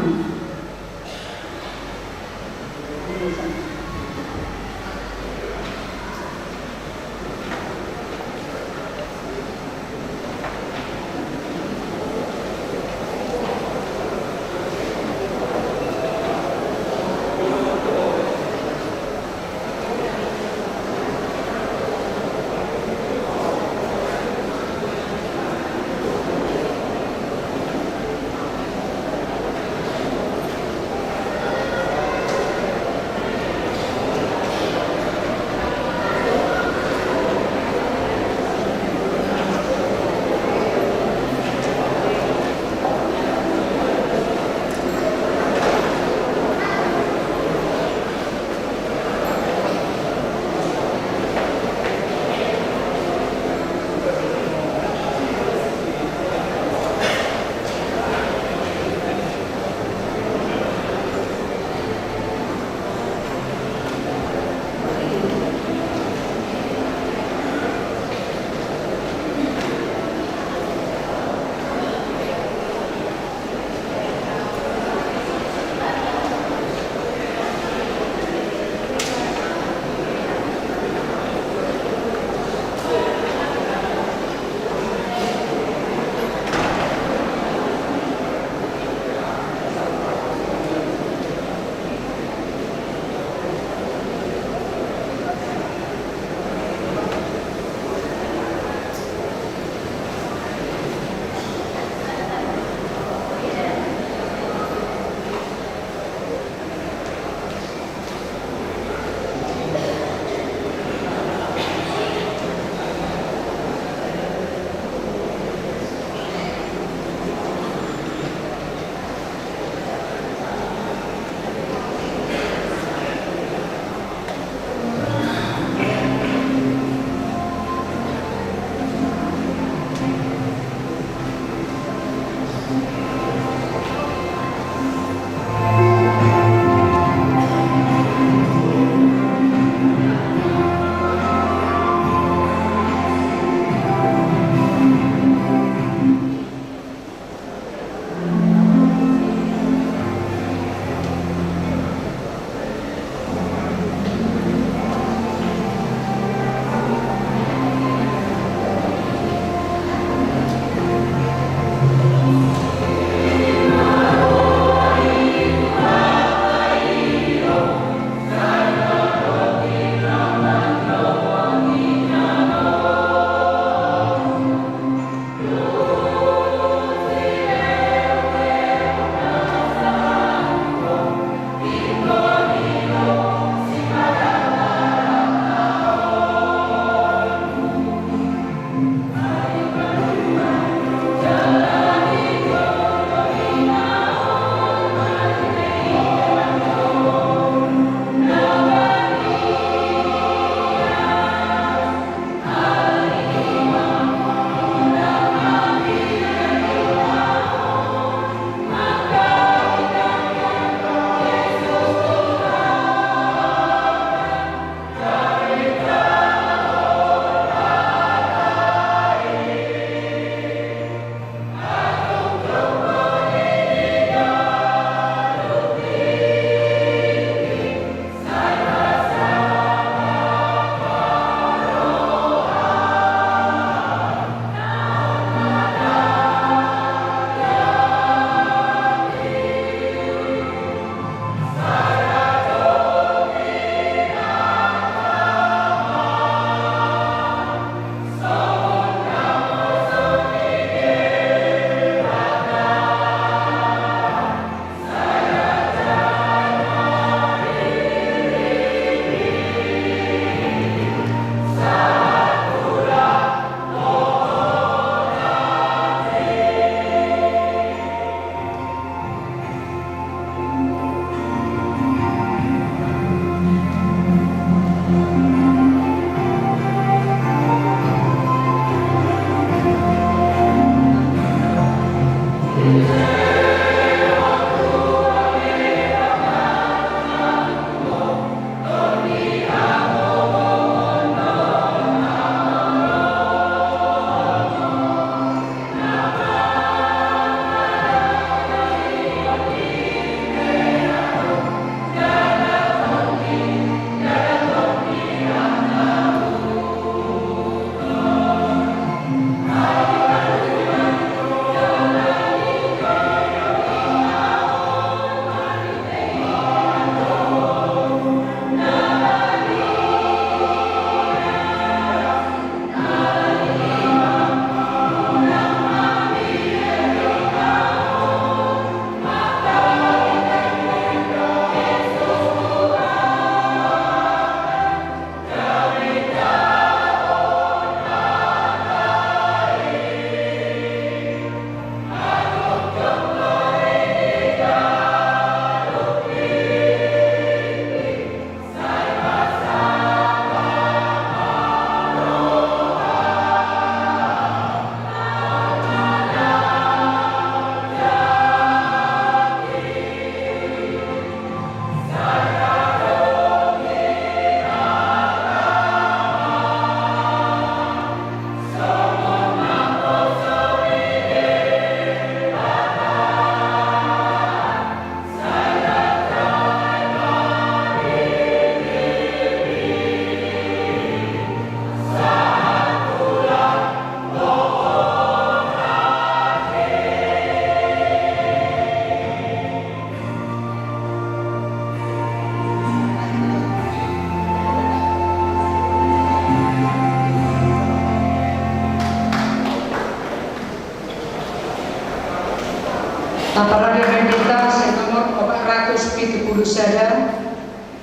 Lamparade Haindita, sian nomor opat ratus pitu pulu sada,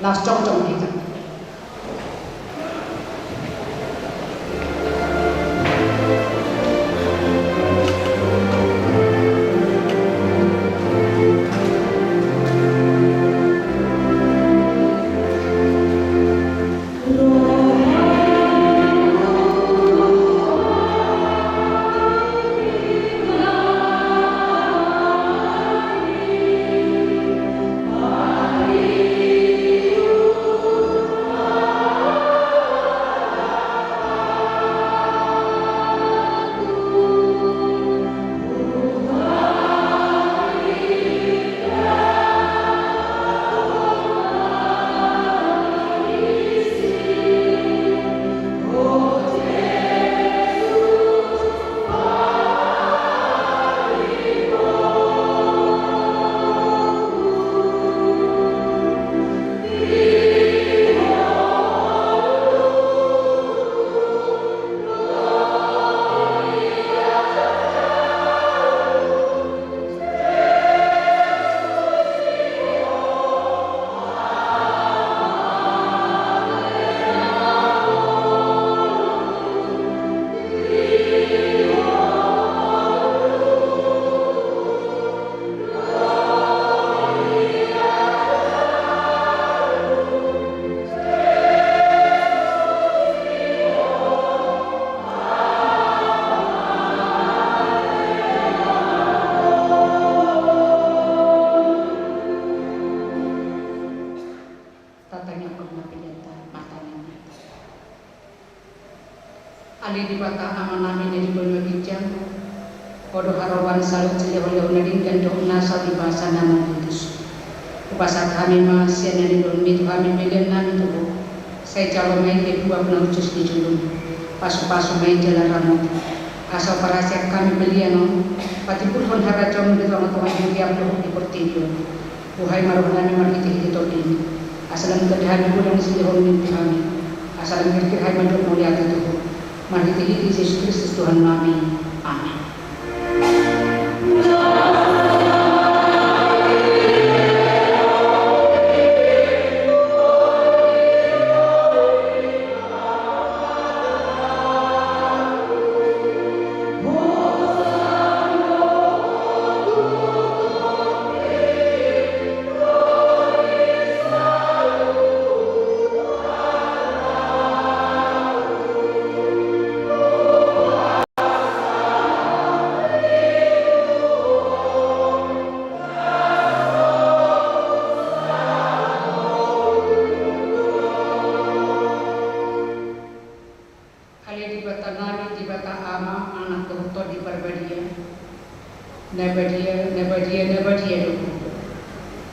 laos jongjong hita. Tatangiangkon ma peleanta, martangiang ma hita. Ale Debata Amanami na di banua ginjang, Ho do haroroan saluhut silehonlehon na denggan dohot na saut di basa na mangkutus. Hupasahat hami ma sian na nilehonMi tu hami peleannami tu Ho. Sai jalo ma i gabe buak na hushus di jolom. Pasupasu ma i jala ramoti, asa huparhaseang hami pelean on patimbulhon harajaonMu di tongatonga ni huria dohot di portibi on. Buhai ma rohanami marhitehite TondiMi, asa lam tanda hami godang ni silehonMi tu hami, asa lam girgir hami mandok mauliate tu Ho. Marhitehite Jesus Kristus Tuhannami. Amen. Ale Debatanami, Debata Ama, Anak dohot Tondi Parbadia, na badia, na badia, na badia do Ho.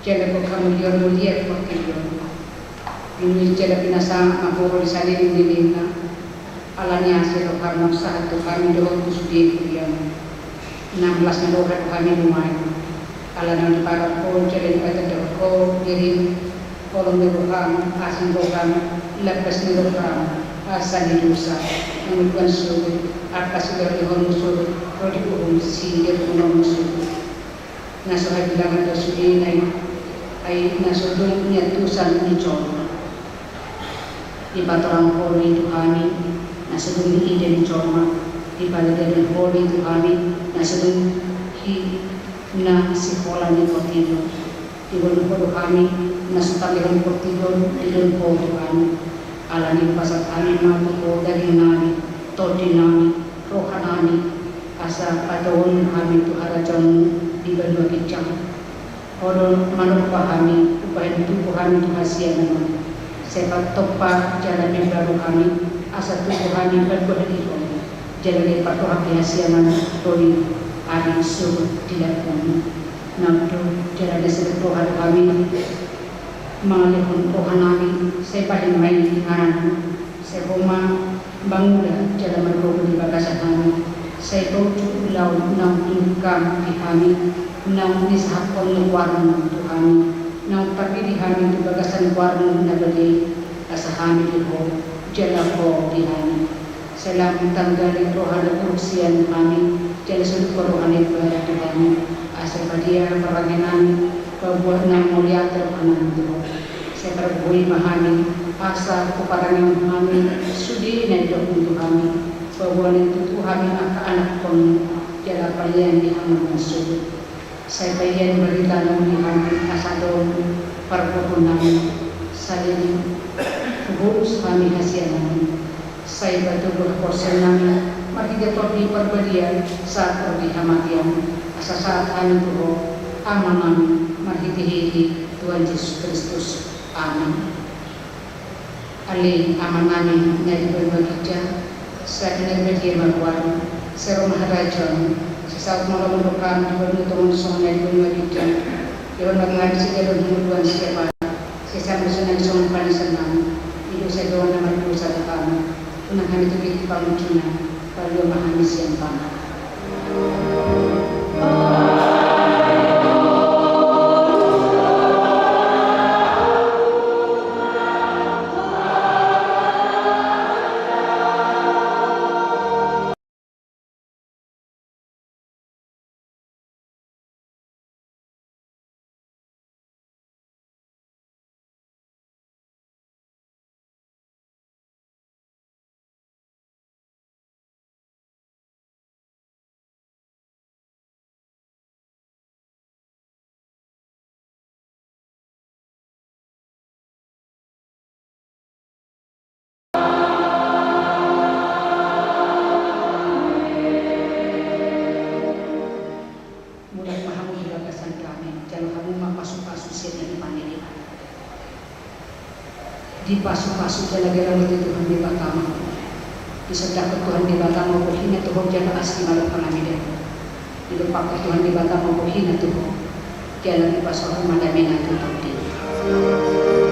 Jala gok hamuliaonMu liat portibi on. Inuit jala pinasangap ma Ho di saleleng ni lelengna. Ala ni asi ni rohaM naung sahat tu hami dohot tu sude huriaM. Nang las ni roha do hami nuaeng. Ala naung dipatar Ho jala dipatandahon Ho diriM, holong ni rohaM, asi ni rohaM, lapas ni rohaM, asa ni dosa, manguluan sogot, angka silehonlehonMu sogot, ro di uhum silehonlehonMu sogot. Na so habilangan do sudena i, ai na so dung niantusan ni jolma. Dipatorang Ho do i tu hami, na so dung niida ni jolma. Dipalelengon Ho do i tu hami, na so dung hi na sihola ni portibi on. Dilehon Ho do hami, na so tangihon portibi on, dilehon Ho do hami. Ala ni i hupasahat hami ma tu Ho dagingnami, tondinami, rohanami, asa patogihon hami tu harajaonMu di banua ginjang. Ho do manompa hami, umbahen tubu hami tu hasiangan on. Sai patompa jala pembaru hami, asa tubu hami margohi di Ho, jala diparrohahon hasiangan toli hami sogot di lambungMu. Naung do jala na sirip roha do hami mangalehon rohanami, sai bahen ma i ingananMu. Sai Ho ma mangula jala margogo di bagasan hami. Sai paujung ulaon naung tiningkam di hami, naung nisahaphon ni goarMu tu hami, naung tarpilih hami tu bagasan goarMu na badia i, asa hami di Ho, jala Ho di hami. Sai lam tanggali roha na buruk sian hami, jala sundukon roha na imbaru tu hami, Asa badia parange nami, paboa na mauliate roha nami tu Ho. Sai pargogoi ma hami, asa huparangehon hami sude na nidokMu tu hami, paboa na tutu hami angka anakkonMu, jala paian ni hangoluan sude. Sai paian barita na uli hami, asa adong parboruon nami, saleleng hubolus hami hasiangan. Sai patubu haporseaon nami marhite Tondi Parbadia sahat tu hamatean, asa sahat hami tu Ho, Amanami, marhitehite Tuhan Jesus Kristus. Amin. Ale Amanami na di banua ginjang, sai pinarbadia ma goarMu, sai ro ma harajaonMu, sai saut ma rohaM di banua tonga on songon na di banua ginjang. Lehon ma tu hami sian joloan on hangoluan siapari, sai sambu songon na songon panesanNami, di dosa ni na mardosa tu hami. Unang hami togihon tu pangunjunan, palua ma hami sian pangago. Mulak ma hamu di bagasan dame, jalo hamu ma pasupasu sian na di pangedi. Dipasupasu jala diramoti Tuhan Debata ma ho. Disondangkon Tuhan Debata ma bohina tu ho jala asi ma roha nami di ho. Didompakkon Tuhan Debata ma bohina tu ho jala dipasaorhon ma damena tu ho.